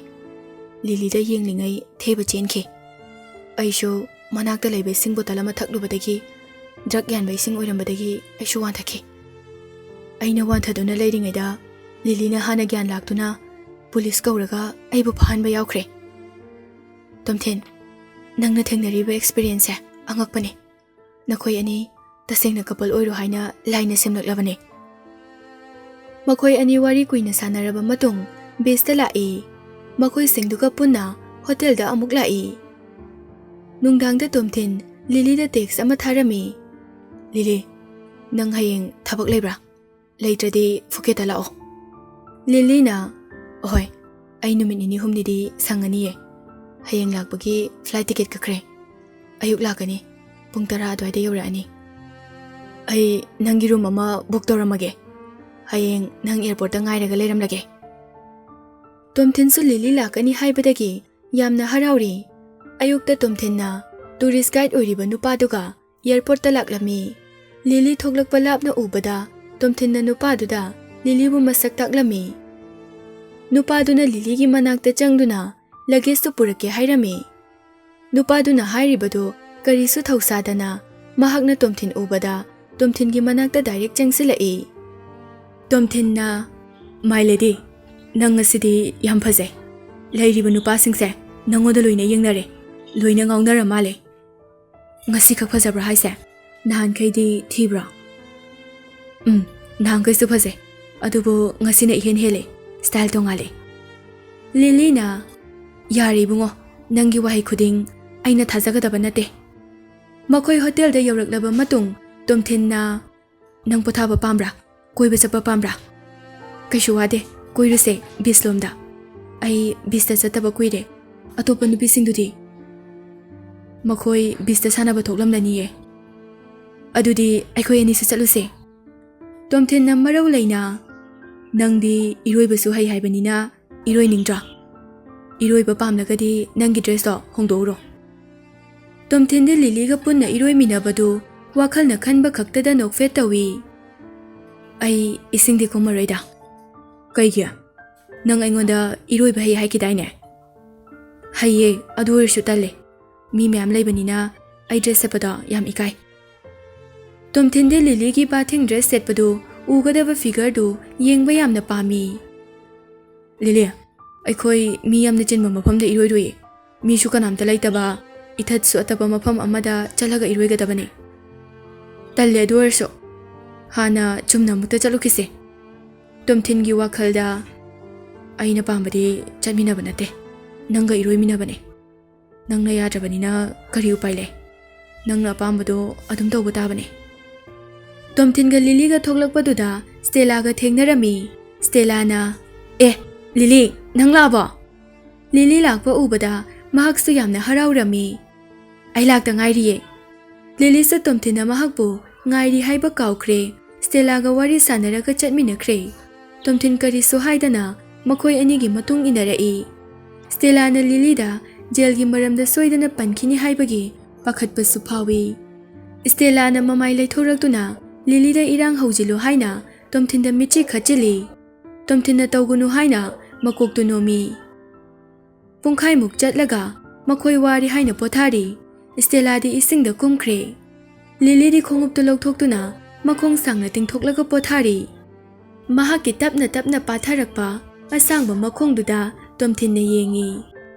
ꯂꯤꯂꯤꯗ ꯌꯦꯡꯂꯤꯉꯩ ꯊꯦꯕ ꯆꯦꯟꯈꯤ꯫ ꯑꯩꯁꯨ ꯃꯅꯥꯛꯇ ꯂꯩꯕ ꯏꯁꯤꯡ ꯕꯣꯇꯜ ꯑꯃ ꯊꯛꯂꯨꯕꯗꯒꯤ, ꯗ꯭ꯔꯒ ꯌꯥꯟꯕ ꯏꯁꯤꯡ ꯑꯣꯏꯔꯝꯕꯗꯒꯤ ꯑꯩꯁꯨ ꯋꯥꯟꯊꯈꯤ꯫ ꯑꯩꯅ ꯋꯥꯟꯊꯗꯨꯅ ꯂꯩꯔꯤꯉꯩꯗ ꯂꯤꯂꯤꯅ ꯍꯥꯟꯅ ꯒ꯭ꯌꯥꯟ ꯂꯥꯛꯇꯨꯅ ꯄꯨꯂꯤꯁ ꯀꯧꯔꯒ ꯑꯩꯕꯨ ꯐꯥꯍꯟꯕ ꯌꯥꯎꯈ꯭ꯔꯦ꯫ ꯇꯣꯝꯊꯤꯟ, ꯅꯪꯅ ꯊꯦꯡꯅꯔꯤꯕ ꯑꯦꯛꯁꯄꯤꯔꯤꯌꯦꯟꯁꯁꯦ ꯑꯉꯛꯄꯅꯤ꯫ ꯅꯈꯣꯏ ꯑꯅꯤ ꯇꯁꯦꯡꯅ ꯀꯄꯜ ꯑꯣꯏꯔꯣ ꯍꯥꯏꯅ ꯂꯥꯏꯅ ꯁꯦꯝꯂꯛꯂꯕꯅꯤ꯫ ꯃꯈꯣꯏ ꯑꯅꯤ ꯋꯥꯔꯤ ꯀꯨꯏꯅ ꯁꯥꯟꯅꯔꯕ ꯃꯇꯨꯡ ꯕꯤꯁꯇ ꯂꯥꯛꯏ꯫ ꯃꯈꯣꯏꯁꯤꯡꯗꯨꯒ ꯄꯨꯟꯅ ꯍꯣꯇꯦꯜꯗ ꯑꯃꯨꯛ ꯂꯥꯛꯏ꯫ ꯅꯨꯡꯗꯥꯡꯗ ꯇꯣꯝꯊꯤꯟ ꯂꯤꯂꯤꯗ ꯇꯦꯛꯁ ꯑꯃ ꯊꯥꯔꯝꯃꯤ꯫ "ꯂꯤꯂꯤ, ꯅꯪ ꯍꯌꯦꯡ ꯊꯕꯛ ꯂꯩꯕ꯭ꯔꯥ? ꯂꯩꯇ꯭ꯔꯗꯤ ꯐꯨꯀꯦꯠꯇ ꯂꯥꯛꯑꯣ꯫" ꯂꯤꯂꯤꯅ, "ꯑꯍꯣꯏ, ꯑꯩ ꯅꯨꯃꯤꯠ ꯅꯤꯅꯤ ꯍꯨꯝꯅꯤꯗꯤ ꯁꯪꯒꯅꯤꯌꯦ꯫ ꯍꯌꯦꯡ ꯂꯥꯛꯄꯒꯤ ꯐ꯭ꯂꯥꯏꯠ ꯇꯤꯀꯦꯠ ꯀꯛꯈ꯭ꯔꯦ꯫ ꯑꯌꯨꯛ ꯂꯥꯛꯀꯅꯤ꯫ ꯄꯨꯡ ꯇꯔꯥ ꯑꯗꯨꯋꯥꯏꯗ ꯌꯧꯔꯛꯑꯅꯤ꯫ ꯑꯩ ꯅꯪꯒꯤ ꯔꯨꯝ ꯑꯃ ꯕꯨꯛ ꯇꯧꯔꯝꯃꯒꯦ꯫ ꯍꯌꯦꯡ ꯅꯪ ꯑꯦꯌꯔꯄꯣꯔꯠꯇ ꯉꯥꯏꯔꯒ ꯂꯩꯔꯝꯂꯒꯦ꯫" ꯇꯣꯝꯊꯤꯟꯁꯨ ꯂꯤꯂꯤ ꯂꯥꯛꯀꯅꯤ ꯍꯥꯏꯕꯗꯒꯤ ꯌꯥꯝꯅ ꯍꯔꯥꯎꯔꯤ꯫ ꯑꯌꯨꯛꯇ ꯇꯣꯝꯊꯤꯟꯅ ꯇꯨꯔꯤꯁ ꯒꯥꯏꯗ ꯑꯣꯏꯔꯤꯕ ꯅꯨꯄꯥꯗꯨꯒ ꯑꯦꯌꯔꯄꯣꯔꯠꯇ ꯂꯥꯛꯂꯝꯃꯤ꯫ ꯂꯤꯂꯤ ꯊꯣꯛꯂꯛꯄ ꯂꯥꯞꯅ ꯎꯕꯗ ꯇꯣꯝꯊꯤꯟꯅ ꯅꯨꯄꯥꯗꯨꯗ ꯂꯤꯂꯤꯕꯨ ꯃꯁꯛ ꯇꯥꯛꯂꯝꯃꯤ꯫ ꯅꯨꯄꯥꯗꯨꯅ ꯂꯤꯂꯤꯒꯤ ꯃꯅꯥꯛꯇ ꯆꯪꯗꯨꯅ ꯂꯒꯦꯖꯇꯨ ꯄꯨꯔꯛꯀꯦ ꯍꯥꯏꯔꯝꯃꯤ꯫ ꯅꯨꯄꯥꯗꯨꯅ ꯍꯥꯏꯔꯤꯕꯗꯨ ꯀꯔꯤꯁꯨ ꯊꯧꯁꯥꯗꯅ ꯃꯍꯥꯛꯅ ꯇꯣꯝꯊꯤꯟ ꯎꯕꯗ ꯇꯣꯝꯊꯤꯟꯒꯤ ꯃꯅꯥꯛꯇ ꯗꯥꯏꯔꯦꯛ ꯆꯪꯁꯤꯜꯂꯛꯏ꯫ ꯇꯣꯝꯊꯤꯟꯅ, "My lady, ꯅꯪ ꯉꯁꯤꯗꯤ ꯌꯥꯝ ꯐꯖꯩ꯫ ꯂꯩꯔꯤꯕ ꯅꯨꯄꯥꯁꯤꯡꯁꯦ ꯅꯪꯉꯣꯟꯗ ꯂꯣꯏꯅ ꯌꯦꯡꯅꯔꯦ꯫ ꯂꯣꯏꯅ ꯉꯥꯎꯅꯔ ꯃꯥꯜꯂꯦ꯫ ꯉꯁꯤꯈꯛ ꯐꯖꯕ꯭ꯔꯥ ꯍꯥꯏꯁꯦ? ꯅꯍꯥꯟꯈꯩꯗꯤ ꯊꯤꯕ꯭ꯔꯣ?" "ꯎꯝ, ꯅꯍꯥꯟꯈꯩꯁꯨ ꯐꯖꯩ꯫ ꯑꯗꯨꯕꯨ ꯉꯁꯤꯅ ꯏꯍꯦꯟ ꯍꯦꯜꯂꯦ꯫ ꯁ꯭ꯇꯥꯏꯜ ꯇꯣꯉꯥꯜꯂꯦ꯫" ꯂꯤꯂꯤꯅ, "ꯌꯥꯔꯦ ꯏꯕꯨꯡꯉꯣ, ꯅꯪꯒꯤ ꯋꯥꯍꯩ ꯈꯨꯗꯤꯡ ꯑꯩꯅ ꯊꯥꯖꯒꯗꯕ ꯅꯠꯇꯦ꯫" ꯃꯈꯣꯏ ꯍꯣꯇꯦꯜꯗ ꯌꯧꯔꯛꯂꯕ ꯃꯇꯨꯡ ꯇꯣꯝꯊꯤꯟꯅ, "ꯅꯪ ꯄꯣꯊꯥꯕ ꯄꯥꯝꯕ꯭ꯔꯥ? ꯀꯣꯏꯕ ꯆꯠꯄ ꯄꯥꯝꯕ꯭ꯔꯥ? ꯀꯩꯁꯨ ꯋꯥꯗꯦ, ꯀꯣꯏꯔꯨꯁꯦ ꯕꯤꯁꯂꯣꯝꯗ꯫ ꯑꯩ ꯕꯤꯁꯇ ꯆꯠꯇꯕ ꯀꯨꯏꯔꯦ꯫ ꯑꯇꯣꯞꯄ ꯅꯨꯄꯤꯁꯤꯡꯗꯨꯗꯤ?" "ꯃꯈꯣꯏ ꯕꯤꯁꯇ ꯁꯥꯟꯅꯕ ꯊꯣꯛꯂꯝꯂꯅꯤꯌꯦ꯫" "ꯑꯗꯨꯗꯤ ꯑꯩꯈꯣꯏ ꯑꯅꯤꯁꯨ ꯆꯠꯂꯨꯁꯦ꯫" ꯇꯣꯝꯊꯤꯟꯅ ꯃꯔꯧ ꯂꯩꯅ, "ꯅꯪꯗꯤ ꯏꯔꯣꯏꯕꯁꯨ ꯍꯩ ꯍꯥꯏꯕꯅꯤꯅ ꯏꯔꯣꯏꯅꯤꯡꯗ꯭ꯔꯣ? ꯏꯔꯣꯏꯕ ꯄꯥꯝꯂꯒꯗꯤ ꯅꯪꯒꯤ ꯗ꯭ꯔꯦꯁꯇꯣ ꯍꯣꯡꯗꯣꯛꯎꯔꯣ꯫" ꯇꯣꯝꯊꯤꯟꯗꯤ ꯂꯤꯂꯤꯒ ꯄꯨꯟꯅ ꯏꯔꯣꯏꯃꯤꯟꯅꯕꯗꯨ ꯋꯥꯈꯜꯅ ꯈꯟꯕ ꯈꯛꯇꯗ ꯅꯣꯛꯐꯦꯠ ꯇꯧꯏ꯫ "ꯑꯩ ꯏꯁꯤꯡꯗꯤ ꯀꯨꯝꯃꯔꯣꯏꯗ꯫" "ꯀꯩꯒꯤ?" "ꯅꯪ ꯑꯩꯉꯣꯟꯗ ꯏꯔꯣꯏꯕ ꯍꯩ ꯍꯥꯏꯈꯤꯗꯥꯏꯅꯦ?" "ꯍꯩꯌꯦ, ꯑꯗꯨ ꯑꯣꯏꯔꯁꯨ ꯇꯜꯂꯦ꯫ ꯃꯤ ꯃꯌꯥꯝ ꯂꯩꯕꯅꯤꯅ ꯑꯩ ꯗ꯭ꯔꯦꯁ ꯁꯦꯠꯄꯗꯣ ꯌꯥꯝ ꯏꯀꯥꯏ꯫" ꯇꯣꯝꯊꯤꯟꯗꯤ ꯂꯤꯂꯤꯒꯤ ꯕꯥꯊꯤꯡ ꯗ꯭ꯔꯦꯁ ꯁꯦꯠꯄꯗꯨ ꯎꯒꯗꯕ ꯐꯤꯒꯔꯗꯨ ꯌꯦꯡꯕ ꯌꯥꯝꯅ ꯄꯥꯝꯃꯤ꯫ "ꯂꯤꯂꯤ, ꯑꯩꯈꯣꯏ ꯃꯤ ꯌꯥꯝꯅ ꯆꯤꯟꯕ ꯃꯐꯝꯗ ꯏꯔꯣꯏꯔꯨꯏ꯫ ꯃꯤꯁꯨ ꯀꯅꯥꯝꯇ ꯂꯩꯇꯕ, ꯏꯊꯠ ꯁꯣꯠꯇꯕ ꯃꯐꯝ ꯑꯃꯗ ꯆꯠꯂꯒ ꯏꯔꯣꯏꯒꯗꯕꯅꯤ꯫" "ꯇꯜꯂꯦ, ꯑꯗꯨ ꯑꯣꯏꯔꯁꯨ꯫ ꯍꯥꯟꯅ ꯆꯨꯝꯅ ꯑꯃꯨꯛꯇ ꯆꯠꯂꯨꯈꯤꯁꯦ꯫" ꯇꯣꯝꯊꯤꯟꯒꯤ ꯋꯥꯈꯜꯗ, "ꯑꯩꯅ ꯄꯥꯝꯕꯗꯤ ꯆꯠꯃꯤꯟꯅꯕ ꯅꯠꯇꯦ, ꯅꯪꯒ ꯏꯔꯣꯏꯃꯤꯟꯅꯕꯅꯦ꯫ ꯅꯪꯅ ꯌꯥꯗ꯭ꯔꯕꯅꯤꯅ ꯀꯔꯤ ꯎꯄꯥꯏ ꯂꯩ? ꯅꯪꯅ ꯑꯄꯥꯝꯕꯗꯣ ꯑꯗꯨꯝ ꯇꯧꯕ ꯇꯥꯕꯅꯦ꯫" ꯇꯣꯝꯊꯤꯟꯒ ꯂꯤꯂꯤꯒ ꯊꯣꯛꯂꯛꯄꯗꯨꯗ ꯁ꯭ꯇꯦꯂꯥꯒ ꯊꯦꯡꯅꯔꯝꯃꯤ꯫ ꯁ꯭ꯇꯦꯂꯥꯅ, "ꯑꯦ, ꯂꯤꯂꯤ, ꯅꯪ ꯂꯥꯛꯑꯕꯣ?" ꯂꯤꯂꯤ ꯂꯥꯛꯄ ꯎꯕꯗ ꯃꯍꯥꯛꯁꯨ ꯌꯥꯝꯅ ꯍꯔꯥꯎꯔꯝꯃꯤ꯫ "ꯑꯩ ꯂꯥꯛꯇ ꯉꯥꯏꯔꯤꯌꯦ꯫" ꯂꯤꯂꯤꯁꯨ ꯇꯣꯝꯊꯤꯟꯅ ꯃꯍꯥꯛꯄꯨ ꯉꯥꯏꯔꯤ ꯍꯥꯏꯕ ꯀꯥꯎꯈ꯭ꯔꯦ꯫ ꯁ꯭ꯇꯦꯂꯥꯒ ꯋꯥꯔꯤ ꯁꯥꯟꯅꯔꯒ ꯆꯠꯃꯤꯟꯅꯈ꯭ꯔꯦ꯫ ꯇꯣꯝꯊꯤꯟ ꯀꯔꯤꯁꯨ ꯍꯥꯏꯗꯅ ꯃꯈꯣꯏ ꯑꯅꯤꯒꯤ ꯃꯇꯨꯡ ꯏꯟꯅꯔꯛꯏ꯫ ꯁ꯭ꯇꯦꯂꯥꯅ ꯂꯤꯂꯤꯗ ꯖꯦꯜꯒꯤ ꯃꯔꯝꯗ ꯁꯣꯏꯗꯅ ꯄꯟꯈꯤꯅꯤ ꯍꯥꯏꯕꯒꯤ ꯄꯥꯈꯠꯄꯁꯨ ꯐꯥꯎꯏ꯫ ꯁ꯭ꯇꯦꯂꯥꯅ ꯃꯃꯥꯏ ꯂꯩꯊꯣꯔꯛꯇꯨꯅ ꯂꯤꯂꯤꯗ ꯏꯔꯥꯡ ꯍꯧꯖꯤꯜꯂꯨ ꯍꯥꯏꯅ ꯇꯣꯝꯊꯤꯟꯗ ꯃꯤꯠꯆꯤ ꯈꯠꯆꯤꯜꯂꯤ꯫ ꯇꯣꯝꯊꯤꯟꯅ ꯇꯧꯒꯅꯨ ꯍꯥꯏꯅ ꯃꯀꯣꯛꯇꯨ ꯅꯣꯝꯃꯤ꯫ ꯄꯨꯡꯈꯥꯏꯃꯨꯛ ꯆꯠꯂꯒ ꯃꯈꯣꯏ ꯋꯥꯔꯦ ꯍꯥꯏꯅ ꯄꯣꯊꯥꯔꯤ꯫ ꯁ꯭ꯇꯦꯂꯥꯗꯤ ꯏꯁꯤꯡꯗ ꯀꯨꯝꯈ꯭ꯔꯦ꯫ ꯂꯤꯂꯤꯗꯤ ꯈꯣꯡꯎꯞꯇꯨ ꯂꯧꯊꯣꯛꯇꯨꯅ ꯃꯈꯣꯡ ꯁꯥꯡꯅ ꯇꯤꯡꯊꯣꯛꯂꯒ ꯄꯣꯊꯥꯔꯤ꯫ ꯃꯍꯥꯛꯀꯤ ꯇꯞꯅ ꯇꯞꯅ ꯄꯥꯊꯔꯛꯄ ꯑꯁꯥꯡꯕ ꯃꯈꯣꯡꯗꯨꯗ ꯇꯣꯝꯊꯤꯟꯅ ꯌꯦꯡꯉꯤ꯫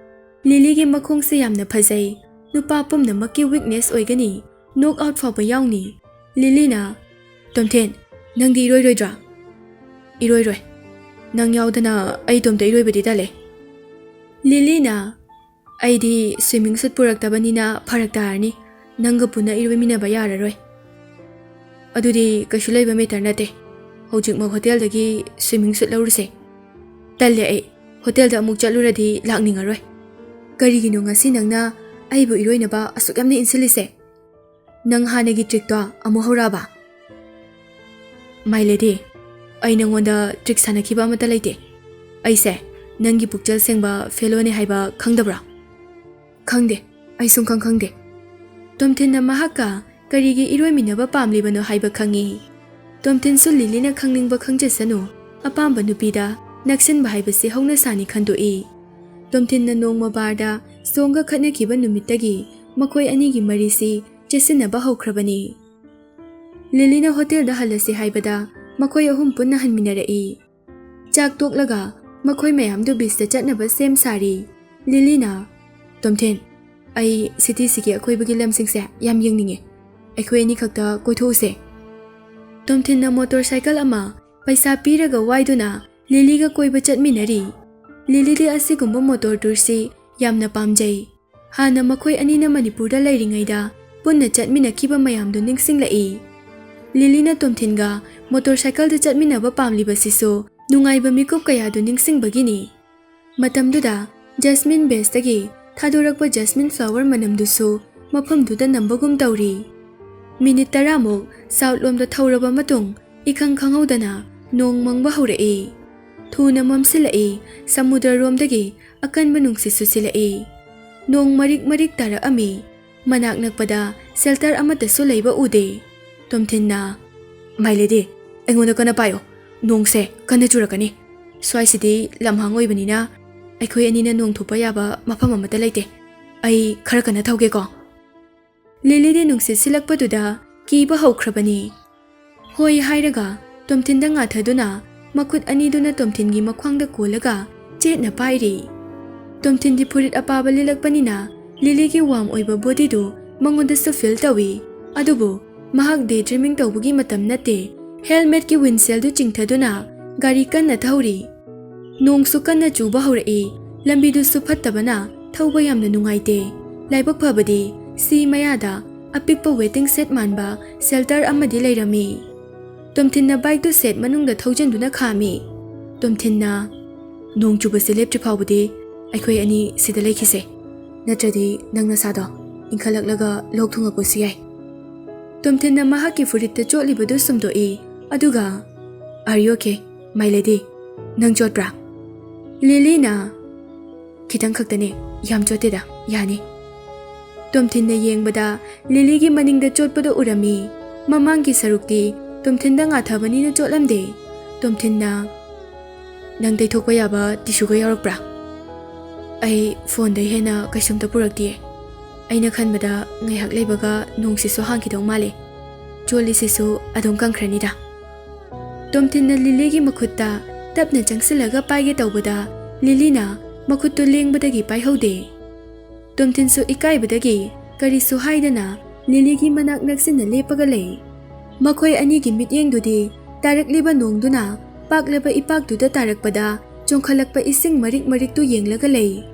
ꯂꯤꯂꯤꯒꯤ ꯃꯈꯣꯡꯁꯦ ꯌꯥꯝꯅ ꯐꯖꯩ꯫ ꯅꯨꯄꯥ ꯄꯨꯝꯅꯃꯛꯀꯤ ꯋꯤꯛꯅꯦꯁ ꯑꯣꯏꯒꯅꯤ꯫ ꯅꯣꯛ ꯑꯥꯎꯠ ꯐꯥꯎꯕ ꯌꯥꯎꯅꯤ꯫ ꯂꯤꯂꯤꯅ, "ꯇꯣꯝꯊꯤꯟ, ꯅꯪꯗꯤ ꯏꯔꯣꯏꯔꯣꯏꯗ꯭ꯔꯥ?" "ꯏꯔꯣꯏꯔꯣꯏ꯫ ꯅꯪ ꯌꯥꯎꯗꯅ ꯑꯩ ꯏꯇꯣꯝꯇ ꯏꯔꯣꯏꯕꯗꯤ ꯇꯜꯂꯦ꯫" ꯂꯤꯂꯤꯅ, "ꯑꯩꯗꯤ ꯁ꯭ꯋꯤꯃꯤꯡ ꯁꯨꯠ ꯄꯨꯔꯛꯇꯕꯅꯤꯅ ꯐꯔꯛ ꯇꯥꯔꯅꯤ꯫ ꯅꯪꯒ ꯄꯨꯟꯅ ꯏꯔꯣꯏꯃꯤꯟꯅꯕ ꯌꯥꯔꯔꯣꯏ꯫" "ꯑꯗꯨꯗꯤ ꯀꯩꯁꯨ ꯂꯩꯕ ꯃꯦꯇꯔ ꯅꯠꯇꯦ꯫ ꯍꯧꯖꯤꯛꯃꯛ ꯍꯣꯇꯦꯜꯗꯒꯤ ꯁ꯭ꯋꯤꯃꯤꯡ ꯁꯨꯠ ꯂꯧꯔꯨꯁꯦ꯫" "ꯇꯜꯂꯦ ꯑꯩ꯫ ꯍꯣꯇꯦꯜꯗ ꯑꯃꯨꯛ ꯆꯠꯂꯨꯔꯗꯤ ꯂꯥꯛꯅꯤꯡꯉꯔꯣꯏ꯫ ꯀꯔꯤꯒꯤꯅꯣ ꯉꯁꯤ ꯅꯪꯅ ꯑꯩꯕꯨ ꯏꯔꯣꯏꯅꯕ ꯑꯁꯨꯛ ꯌꯥꯝꯅ ꯏꯟꯁꯤꯜꯂꯤꯁꯦ? ꯅꯪ ꯍꯥꯟꯅꯒꯤ ꯇ꯭ꯔꯤꯛꯇꯣ ꯑꯃꯨꯛ ꯍꯧꯔꯛꯑꯕ?" "My lady, ꯑꯩ ꯅꯪꯉꯣꯟꯗ ꯇ꯭ꯔꯤꯛ ꯁꯥꯟꯅꯈꯤꯕ ꯑꯃꯠꯇ ꯂꯩꯇꯦ꯫ ꯑꯩꯁꯦ ꯅꯪꯒꯤ ꯄꯨꯛꯆꯦꯜ ꯁꯦꯡꯕ ꯐꯦꯂꯣꯅꯦ ꯍꯥꯏꯕ ꯈꯪꯗꯕ꯭ꯔꯥ?" "ꯈꯪꯗꯦ, ꯑꯩ ꯁꯨꯡꯈꯪ ꯈꯪꯗꯦ꯫" ꯇꯣꯝꯊꯤꯟꯅ ꯃꯍꯥꯛꯀ ꯀꯔꯤꯒꯤ ꯏꯔꯣꯏꯃꯤꯟꯅꯕ ꯄꯥꯝꯂꯤꯕꯅꯣ ꯍꯥꯏꯕ ꯈꯪꯏ꯫ ꯇꯣꯝꯊꯤꯟꯁꯨ ꯂꯤꯂꯤꯅ ꯈꯪꯅꯤꯡꯕ ꯈꯪꯖꯁꯅꯨ, ꯑꯄꯥꯝꯕ ꯅꯨꯄꯤꯗ ꯅꯛꯁꯤꯟꯕ ꯍꯥꯏꯕꯁꯤ ꯍꯧꯅꯁꯥꯅꯤ ꯈꯟꯗꯣꯛꯏ꯫ ꯇꯣꯝꯊꯤꯟꯅ ꯅꯣꯡꯃ ꯕꯥꯔꯗ ꯁꯣꯡꯒ ꯈꯠꯅꯈꯤꯕ ꯅꯨꯃꯤꯠꯇꯒꯤ ꯃꯈꯣꯏ ꯑꯅꯤꯒꯤ ꯃꯔꯤꯁꯤ ꯆꯦꯠꯁꯤꯟꯅꯕ ꯍꯧꯈ꯭ꯔꯕꯅꯤ꯫ ꯂꯤꯂꯤꯅ ꯍꯣꯇꯦꯜꯗ ꯍꯜꯂꯁꯤ ꯍꯥꯏꯕꯗ ꯃꯈꯣꯏ ꯑꯍꯨꯝ ꯄꯨꯟꯅ ꯍꯟꯃꯤꯟꯅꯔꯛꯏ꯫ ꯆꯥꯛ ꯇꯣꯛꯂꯒ ꯃꯈꯣꯏ ꯃꯌꯥꯝꯗꯨ ꯕꯤꯆꯇ ꯆꯠꯅꯕ ꯁꯦꯝ ꯁꯥꯔꯤ꯫ ꯂꯤꯂꯤꯅ, "ꯇꯣꯝꯊꯤꯟ, ꯑꯩ ꯁꯤꯇꯤꯁꯤꯒꯤ ꯑꯀꯣꯏꯕꯒꯤ ꯂꯝꯁꯤꯡꯁꯦ ꯌꯥꯝ ꯌꯦꯡꯅꯤꯡꯉꯦ꯫ ꯑꯩꯈꯣꯏ ꯑꯅꯤꯈꯛꯇ ꯀꯣꯏꯊꯣꯛꯎꯁꯦ꯫" ꯇꯣꯝꯊꯤꯟꯅ ꯃꯣꯇꯣꯔ ꯁꯥꯏꯀꯜ ꯑꯃ ꯄꯩꯁꯥ ꯄꯤꯔꯒ ꯋꯥꯏꯗꯨꯅ ꯂꯤꯂꯤꯒ ꯀꯣꯏꯕ ꯆꯠꯃꯤꯟꯅꯔꯤ꯫ ꯂꯤꯂꯤꯗꯤ ꯑꯁꯤꯒꯨꯝꯕ ꯃꯣꯇꯣꯔ ꯇꯨꯔꯁꯤ ꯌꯥꯝꯅ ꯄꯥꯝꯖꯩ꯫ ꯍꯥꯟꯅ ꯃꯈꯣꯏ ꯑꯅꯤꯅ ꯃꯅꯤꯄꯨꯔꯗ ꯂꯩꯔꯤꯉꯩꯗ ꯄꯨꯟꯅ ꯆꯠꯃꯤꯟꯅꯈꯤꯕ ꯃꯌꯥꯝꯗꯨ ꯅꯤꯡꯁꯤꯡꯂꯛꯏ꯫ ꯂꯤꯂꯤꯅ ꯇꯣꯝꯊꯤꯟꯒ ꯃꯣꯇꯣꯔ ꯁꯥꯏꯀꯜꯗ ꯆꯠꯃꯤꯟꯅꯕ ꯄꯥꯝꯂꯤꯕꯁꯤꯁꯨ ꯅꯨꯡꯉꯥꯏꯕ ꯃꯤꯀꯨꯞ ꯀꯌꯥꯗꯨ ꯅꯤꯡꯁꯤꯡꯕꯒꯤꯅꯤ꯫ ꯃꯇꯝꯗꯨꯗ ꯖꯁꯃꯤꯟ ꯕꯦꯁꯇꯒꯤ ꯊꯥꯗꯣꯔꯛꯄ ꯖꯁꯃꯤꯟ ꯐ꯭ꯂꯥꯋꯔ ꯃꯅꯝꯗꯨꯁꯨ ꯃꯐꯝꯗꯨꯗ ꯅꯝꯕꯒꯨꯝ ꯇꯧꯔꯤ꯫ ꯃꯤꯅꯤꯠ ꯇꯔꯥꯃꯨꯛ ꯁꯥꯎꯠ ꯂꯣꯝꯗ ꯊꯧꯔꯕ ꯃꯇꯨꯡ, ꯏꯈꯪ ꯈꯪꯍꯧꯗꯅ ꯅꯣꯡ ꯃꯪꯕ ꯍꯧꯔꯛꯏ꯫ ꯊꯨꯅ ꯃꯝꯁꯤꯜꯂꯛꯏ꯫ ꯁꯃꯨꯗ꯭ꯔꯔꯣꯝꯗꯒꯤ ꯑꯀꯟꯕ ꯅꯨꯡꯁꯤꯠꯁꯨ ꯁꯤꯜꯂꯛꯏ꯫ ꯅꯣꯡ ꯃꯔꯤꯛ ꯃꯔꯤꯛ ꯇꯥꯔꯛꯑꯝꯃꯤ꯫ ꯃꯅꯥꯛ ꯅꯛꯄꯗ ꯁꯦꯜꯇꯔ ꯑꯃꯠꯇꯁꯨ ꯂꯩꯕ ꯎꯗꯦ꯫ ꯇꯣꯝꯊꯤꯟꯅ, "My lady, ꯑꯩꯉꯣꯟꯗ ꯀꯟꯅ ꯄꯥꯏꯌꯣ꯫ ꯅꯣꯡꯁꯦ ꯀꯟꯅ ꯆꯨꯔꯛꯀꯅꯤ꯫ ꯁ꯭ꯋꯥꯏꯁꯤꯗꯤ ꯂꯝꯍꯥꯡ ꯑꯣꯏꯕꯅꯤꯅ ꯑꯩꯈꯣꯏ ꯑꯅꯤꯅ ꯅꯣꯡ ꯊꯣꯛꯄ ꯌꯥꯕ ꯃꯐꯝ ꯑꯃꯠꯇ ꯂꯩꯇꯦ꯫ ꯑꯩ ꯈꯔ ꯀꯟꯅ ꯊꯧꯒꯦꯀꯣ꯫" ꯂꯤꯂꯤꯗꯤ ꯅꯨꯡꯁꯤꯠ ꯁꯤꯜꯂꯛꯄꯗꯨꯗ ꯀꯤꯕ ꯍꯧꯈ꯭ꯔꯕꯅꯤ꯫ "ꯍꯣꯏ" ꯍꯥꯏꯔꯒ ꯇꯣꯝꯊꯤꯟꯗ ꯉꯥꯊꯗꯨꯅ ꯃꯈꯨꯠ ꯑꯅꯤꯗꯨꯅ ꯇꯣꯝꯊꯤꯟꯒꯤ ꯃꯈ꯭ꯋꯥꯡꯗ ꯀꯣꯜꯂꯒ ꯆꯦꯠꯅ ꯄꯥꯏꯔꯤ꯫ ꯇꯣꯝꯊꯤꯟꯗꯤ ꯐꯨꯔꯤꯠ ꯑꯄꯥꯕ ꯂꯤꯠꯂꯛꯄꯅꯤꯅ ꯂꯤꯂꯤꯒꯤ ꯋꯥꯔꯝ ꯑꯣꯏꯕ ꯕꯣꯗꯤꯗꯨ ꯃꯉꯣꯟꯗꯁꯨ ꯐꯤꯜ ꯇꯧꯏ꯫ ꯑꯗꯨꯕꯨ ꯃꯍꯥꯛ ꯗꯦ ꯗ꯭ꯔꯤꯃꯤꯡ ꯇꯧꯕꯒꯤ ꯃꯇꯝ ꯅꯠꯇꯦ꯫ ꯍꯦꯜꯃꯦꯠꯀꯤ ꯋꯤꯟꯁꯦꯜꯗꯨ ꯆꯤꯡꯊꯗꯨꯅ ꯒꯥꯔꯤ ꯀꯟꯅ ꯊꯧꯔꯤ꯫ ꯅꯣꯡꯁꯨ ꯀꯟꯅ ꯆꯨꯕ ꯍꯧꯔꯛꯏ꯫ ꯂꯝꯕꯤꯗꯨꯁꯨ ꯐꯠꯇꯕꯅ ꯊꯧꯕ ꯌꯥꯝꯅ ꯅꯨꯡꯉꯥꯏꯇꯦ꯫ ꯂꯥꯏꯕꯛ ꯐꯕꯗꯤ ꯁꯤ ꯃꯌꯥꯗ ꯑꯄꯤꯛꯄ ꯋꯦꯇꯤꯡ ꯁꯦꯠ ꯃꯥꯟꯕ ꯁꯦꯜꯇꯔ ꯑꯃꯗꯤ ꯂꯩꯔꯝꯃꯤ꯫ ꯇꯣꯝꯊꯤꯟꯅ ꯕꯥꯏꯛꯇꯨ ꯁꯦꯠ ꯃꯅꯨꯡꯗ ꯊꯧꯖꯤꯟꯗꯨꯅ ꯈꯥꯝꯃꯤ꯫ ꯇꯣꯝꯊꯤꯟꯅ, "ꯅꯣꯡ ꯆꯨꯕꯁꯦ ꯂꯦꯞꯇ꯭ꯔꯤ ꯐꯥꯎꯕꯗꯤ ꯑꯩꯈꯣꯏ ꯑꯅꯤ ꯁꯤꯗ ꯂꯩꯈꯤꯁꯦ, ꯅꯠꯇ꯭ꯔꯗꯤ ꯅꯪ ꯅꯁꯥꯗꯣ ꯏꯪꯈꯠꯂꯛꯂꯒ ꯂꯣꯛ ꯊꯨꯡꯉꯛꯄꯁꯨ ꯌꯥꯏ꯫" ꯇꯣꯝꯊꯤꯟꯅ ꯃꯍꯥꯛꯀꯤ ꯐꯨꯔꯤꯠꯇ ꯆꯣꯠꯂꯤꯕꯗꯨ ꯁꯨꯝꯗꯣꯛꯏ, ꯑꯗꯨꯒ, "Are you okay, my lady? ꯅꯪ ꯆꯣꯠꯄ꯭ꯔꯥ?" ꯂꯤꯂꯤꯅ, "ꯈꯤꯇꯪ ꯈꯛꯇꯅꯦ, ꯌꯥꯝ ꯆꯣꯠꯇꯦꯗ, ꯌꯥꯅꯤ꯫" ꯇꯣꯝꯊꯤꯟꯅ ꯌꯦꯡꯕꯗ ꯂꯤꯂꯤꯒꯤ ꯃꯅꯤꯡꯗ ꯆꯣꯠꯄꯗꯨ ꯎꯔꯝꯃꯤ꯫ ꯃꯃꯥꯡꯒꯤ ꯁꯔꯨꯛꯇꯤ ꯇꯣꯝꯊꯤꯟꯗ ꯉꯥꯊꯕꯅꯤꯅ ꯆꯣꯠꯂꯝꯗꯦ꯫ ꯇꯣꯝꯊꯤꯟꯅ, ꯅꯪ ꯇꯩꯊꯣꯛꯄ ꯌꯥꯕ ꯇꯤꯁꯨꯒ ꯌꯥꯎꯔꯛꯄ꯭ꯔꯥ? ꯑꯩ ꯐꯣꯟꯗꯩ ꯍꯦꯟꯅ ꯀꯩꯁꯨꯝꯇ ꯄꯨꯔꯛꯇꯤꯌꯦ꯫ ꯑꯩꯅ ꯈꯟꯕꯗ ꯉꯥꯏꯍꯥꯛ ꯂꯩꯕꯒ ꯅꯣꯡꯁꯤꯁꯨ ꯍꯥꯡꯈꯤꯗꯧ ꯃꯥꯜꯂꯦ꯫ ꯆꯣꯠꯂꯤꯁꯤꯁꯨ ꯑꯗꯨꯝ ꯀꯪꯈ꯭ꯔꯅꯤꯗ꯫ ꯇꯣꯝꯊꯤꯟꯅ ꯂꯤꯂꯤꯒꯤ ꯃꯈꯨꯠꯇ ꯇꯞꯅ ꯆꯪꯁꯤꯜꯂꯒ ꯄꯥꯏꯒꯦ ꯇꯧꯕꯗ ꯂꯤꯂꯤꯅ ꯃꯈꯨꯠꯇꯨ ꯂꯦꯡꯕꯗꯒꯤ ꯄꯥꯏꯍꯧꯗꯦ꯫ ꯇꯣꯝꯊꯤꯟꯁꯨ ꯏꯀꯥꯏꯕꯗꯒꯤ ꯀꯔꯤꯁꯨ ꯍꯥꯏꯗꯅ ꯂꯤꯂꯤꯒꯤ ꯃꯅꯥꯛ ꯅꯛꯁꯤꯟꯅ ꯂꯦꯞꯄꯒ ꯂꯩ꯫ ꯃꯈꯣꯏ ꯑꯅꯤꯒꯤ ꯃꯤꯠꯌꯦꯡꯗꯨꯗꯤ ꯇꯥꯔꯛꯂꯤꯕ ꯅꯣꯡꯗꯨꯅ ꯄꯥꯛꯂꯕ ꯏꯄꯥꯛꯇꯨꯗ ꯇꯥꯔꯛꯄꯗ ꯆꯣꯡꯈꯠꯂꯛꯄ ꯏꯁꯤꯡ ꯃꯔꯤꯛ ꯃꯔꯤꯛꯇꯨ ꯌꯦꯡꯂꯒ ꯂꯩ꯫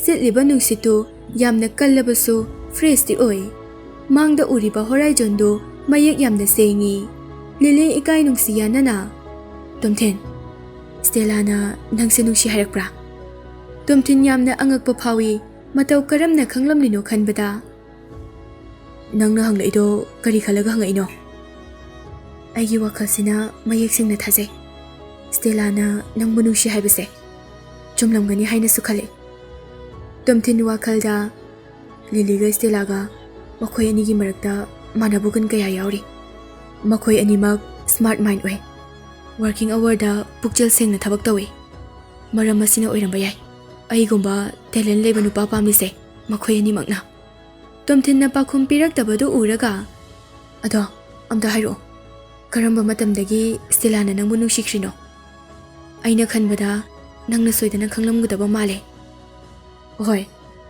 ꯁꯤꯠꯂꯤꯕ ꯅꯨꯡꯁꯤꯠꯇꯨ ꯌꯥꯝꯅ ꯀꯜꯂꯕꯁꯨ ꯐ꯭ꯔꯦꯁꯇꯤ ꯑꯣꯏ꯫ ꯃꯥꯡꯗ ꯎꯔꯤꯕ ꯍꯣꯔꯥꯏꯖꯣꯟꯗꯨ ꯃꯌꯦꯛ ꯌꯥꯝꯅ ꯁꯦꯡꯉꯤ꯫ ꯂꯤꯂꯤ ꯏꯀꯥꯏ ꯅꯨꯡꯁꯤ ꯌꯥꯅꯅ, "ꯇꯣꯝꯊꯤꯟ, ꯁ꯭ꯇꯦꯂꯥꯅ ꯅꯪꯁꯦ ꯅꯨꯡꯁꯤ ꯍꯥꯏꯔꯛꯄ꯭ꯔꯥ?" ꯇꯣꯝꯊꯤꯟ ꯌꯥꯝꯅ ꯑꯉꯛꯄ ꯐꯥꯎꯏ꯫ ꯃꯇꯧ ꯀꯔꯝꯅ ꯈꯪꯂꯝꯂꯤꯅꯣ ꯈꯟꯕꯗ, "ꯅꯪꯅ ꯍꯪꯂꯛꯏꯗꯣ ꯀꯔꯤ ꯈꯜꯂꯒ ꯍꯪꯉꯛꯏꯅꯣ?" "ꯑꯩꯒꯤ ꯋꯥꯈꯜꯁꯤꯅ ꯃꯌꯦꯛ ꯁꯦꯡꯅ ꯊꯥꯖꯩ꯫ ꯁ꯭ꯇꯦꯂꯥꯅ ꯅꯪꯕꯨ ꯅꯨꯡꯁꯤ ꯍꯥꯏꯕꯁꯦ ꯆꯨꯝꯂꯝꯒꯅꯤ ꯍꯥꯏꯅꯁꯨ ꯈꯜꯂꯤ꯫" ꯇꯣꯝꯊꯤꯟ ꯋꯥꯈꯜꯗ, "ꯂꯤꯂꯤꯒ ꯁ꯭ꯇꯦꯂꯥꯒ ꯃꯈꯣꯏ ꯑꯅꯤꯒꯤ ꯃꯔꯛꯇ ꯃꯥꯟꯅꯕ ꯒꯨꯟ ꯀꯌꯥ ꯌꯥꯎꯔꯤ꯫ ꯃꯈꯣꯏ ꯑꯅꯤꯃꯛ ꯁ꯭ꯃꯥꯔꯠ ꯃꯥꯏꯟ ꯑꯣꯏ꯫ ꯋꯥꯔꯀꯤꯡ ꯑꯋꯥꯔꯗ ꯄꯨꯛꯆꯦꯜ ꯁꯦꯡꯅ ꯊꯕꯛ ꯇꯧꯏ꯫ ꯃꯔꯝ ꯑꯁꯤꯅ ꯑꯣꯏꯔꯝꯕ ꯌꯥꯏ ꯑꯩꯒꯨꯝꯕ ꯇꯦꯂꯦꯟ ꯂꯩꯕ ꯅꯨꯄꯥ ꯄꯥꯝꯂꯤꯁꯦ ꯃꯈꯣꯏ ꯑꯅꯤꯃꯛꯅ꯫" ꯇꯣꯝꯊꯤꯟꯅ ꯄꯥꯎꯈꯨꯝ ꯄꯤꯔꯛꯇꯕꯗꯨ ꯎꯔꯒ, "ꯑꯗꯣ, ꯑꯝꯇ ꯍꯥꯏꯔꯛꯑꯣ, ꯀꯔꯝꯕ ꯃꯇꯝꯗꯒꯤ ꯁ꯭ꯇꯦꯂꯥꯅ ꯅꯪꯕꯨ ꯅꯨꯡꯁꯤꯈ꯭ꯔꯤꯅꯣ? ꯑꯩꯅ ꯈꯟꯕꯗ ꯅꯪꯅ ꯁꯣꯏꯗꯅ ꯈꯪꯂꯝꯒꯗꯕ ꯃꯥꯜꯂꯦ꯫" "ꯍꯣꯏ,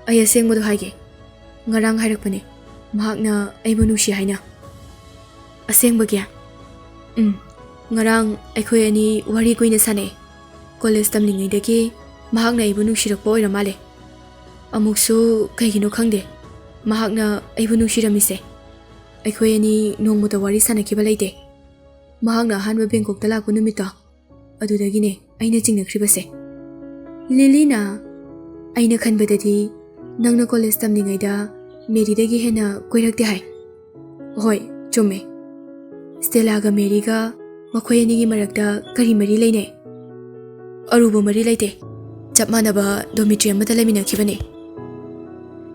ꯑꯩ ꯑꯁꯦꯡꯕꯗꯣ ꯍꯥꯏꯒꯦ꯫ ꯉꯔꯥꯡ ꯍꯥꯏꯔꯛꯄꯅꯦ ꯃꯍꯥꯛꯅ ꯑꯩꯕꯨ ꯅꯨꯡꯁꯤ ꯍꯥꯏꯅ꯫" "ꯑꯁꯦꯡꯕꯒꯤ?" "ꯎꯝ, ꯉꯔꯥꯡ ꯑꯩꯈꯣꯏ ꯑꯅꯤ ꯋꯥꯔꯤ ꯀꯨꯏꯅ ꯁꯥꯟꯅꯩ꯫ ꯀꯣꯂꯦꯖ ꯇꯝꯂꯤꯉꯩꯗꯒꯤ ꯃꯍꯥꯛꯅ ꯑꯩꯕꯨ ꯅꯨꯡꯁꯤꯔꯛꯄ ꯑꯣꯏꯔ ꯃꯥꯜꯂꯦ꯫ ꯑꯃꯨꯛꯁꯨ ꯀꯩꯒꯤꯅꯣ ꯈꯪꯗꯦ, ꯃꯍꯥꯛꯅ ꯑꯩꯕꯨ ꯅꯨꯡꯁꯤꯔꯝꯃꯤꯁꯦ꯫ ꯑꯩꯈꯣꯏ ꯑꯅꯤ ꯅꯣꯡꯃꯇ ꯋꯥꯔꯤ ꯁꯥꯟꯅꯈꯤꯕ ꯂꯩꯇꯦ꯫ ꯃꯍꯥꯛꯅ ꯑꯍꯥꯟꯕ ꯕꯦꯡꯀꯣꯛꯇ ꯂꯥꯛꯄ ꯅꯨꯃꯤꯠꯇꯣ, ꯑꯗꯨꯗꯒꯤꯅꯦ ꯑꯩꯅ ꯆꯤꯡꯅꯈ꯭ꯔꯤꯕꯁꯦ꯫" ꯂꯤꯂꯤꯅ, "ꯑꯩꯅ ꯈꯟꯕꯗꯗꯤ ꯅꯪꯅ ꯀꯣꯂꯦꯖ ꯇꯝꯂꯤꯉꯩꯗ ꯃꯦꯔꯤꯗꯒꯤ ꯍꯦꯟꯅ ꯀꯣꯏꯔꯛꯇꯦ ꯍꯥꯏ꯫" "ꯍꯣꯏ, ꯆꯨꯝꯃꯦ꯫ ꯁ꯭ꯇꯦꯂꯥꯒ ꯃꯦꯔꯤꯒ ꯃꯈꯣꯏ ꯑꯅꯤꯒꯤ ꯃꯔꯛꯇ ꯀꯔꯤ ꯃꯔꯤ ꯂꯩꯅꯩ?" "ꯑꯔꯨꯕ ꯃꯔꯤ ꯂꯩꯇꯦ꯫ ꯆꯞ ꯃꯥꯟꯅꯕ ꯗꯣꯃꯤꯇ꯭ꯔꯤ ꯑꯃꯗ ꯂꯩꯃꯤꯟꯅꯈꯤꯕꯅꯦ꯫"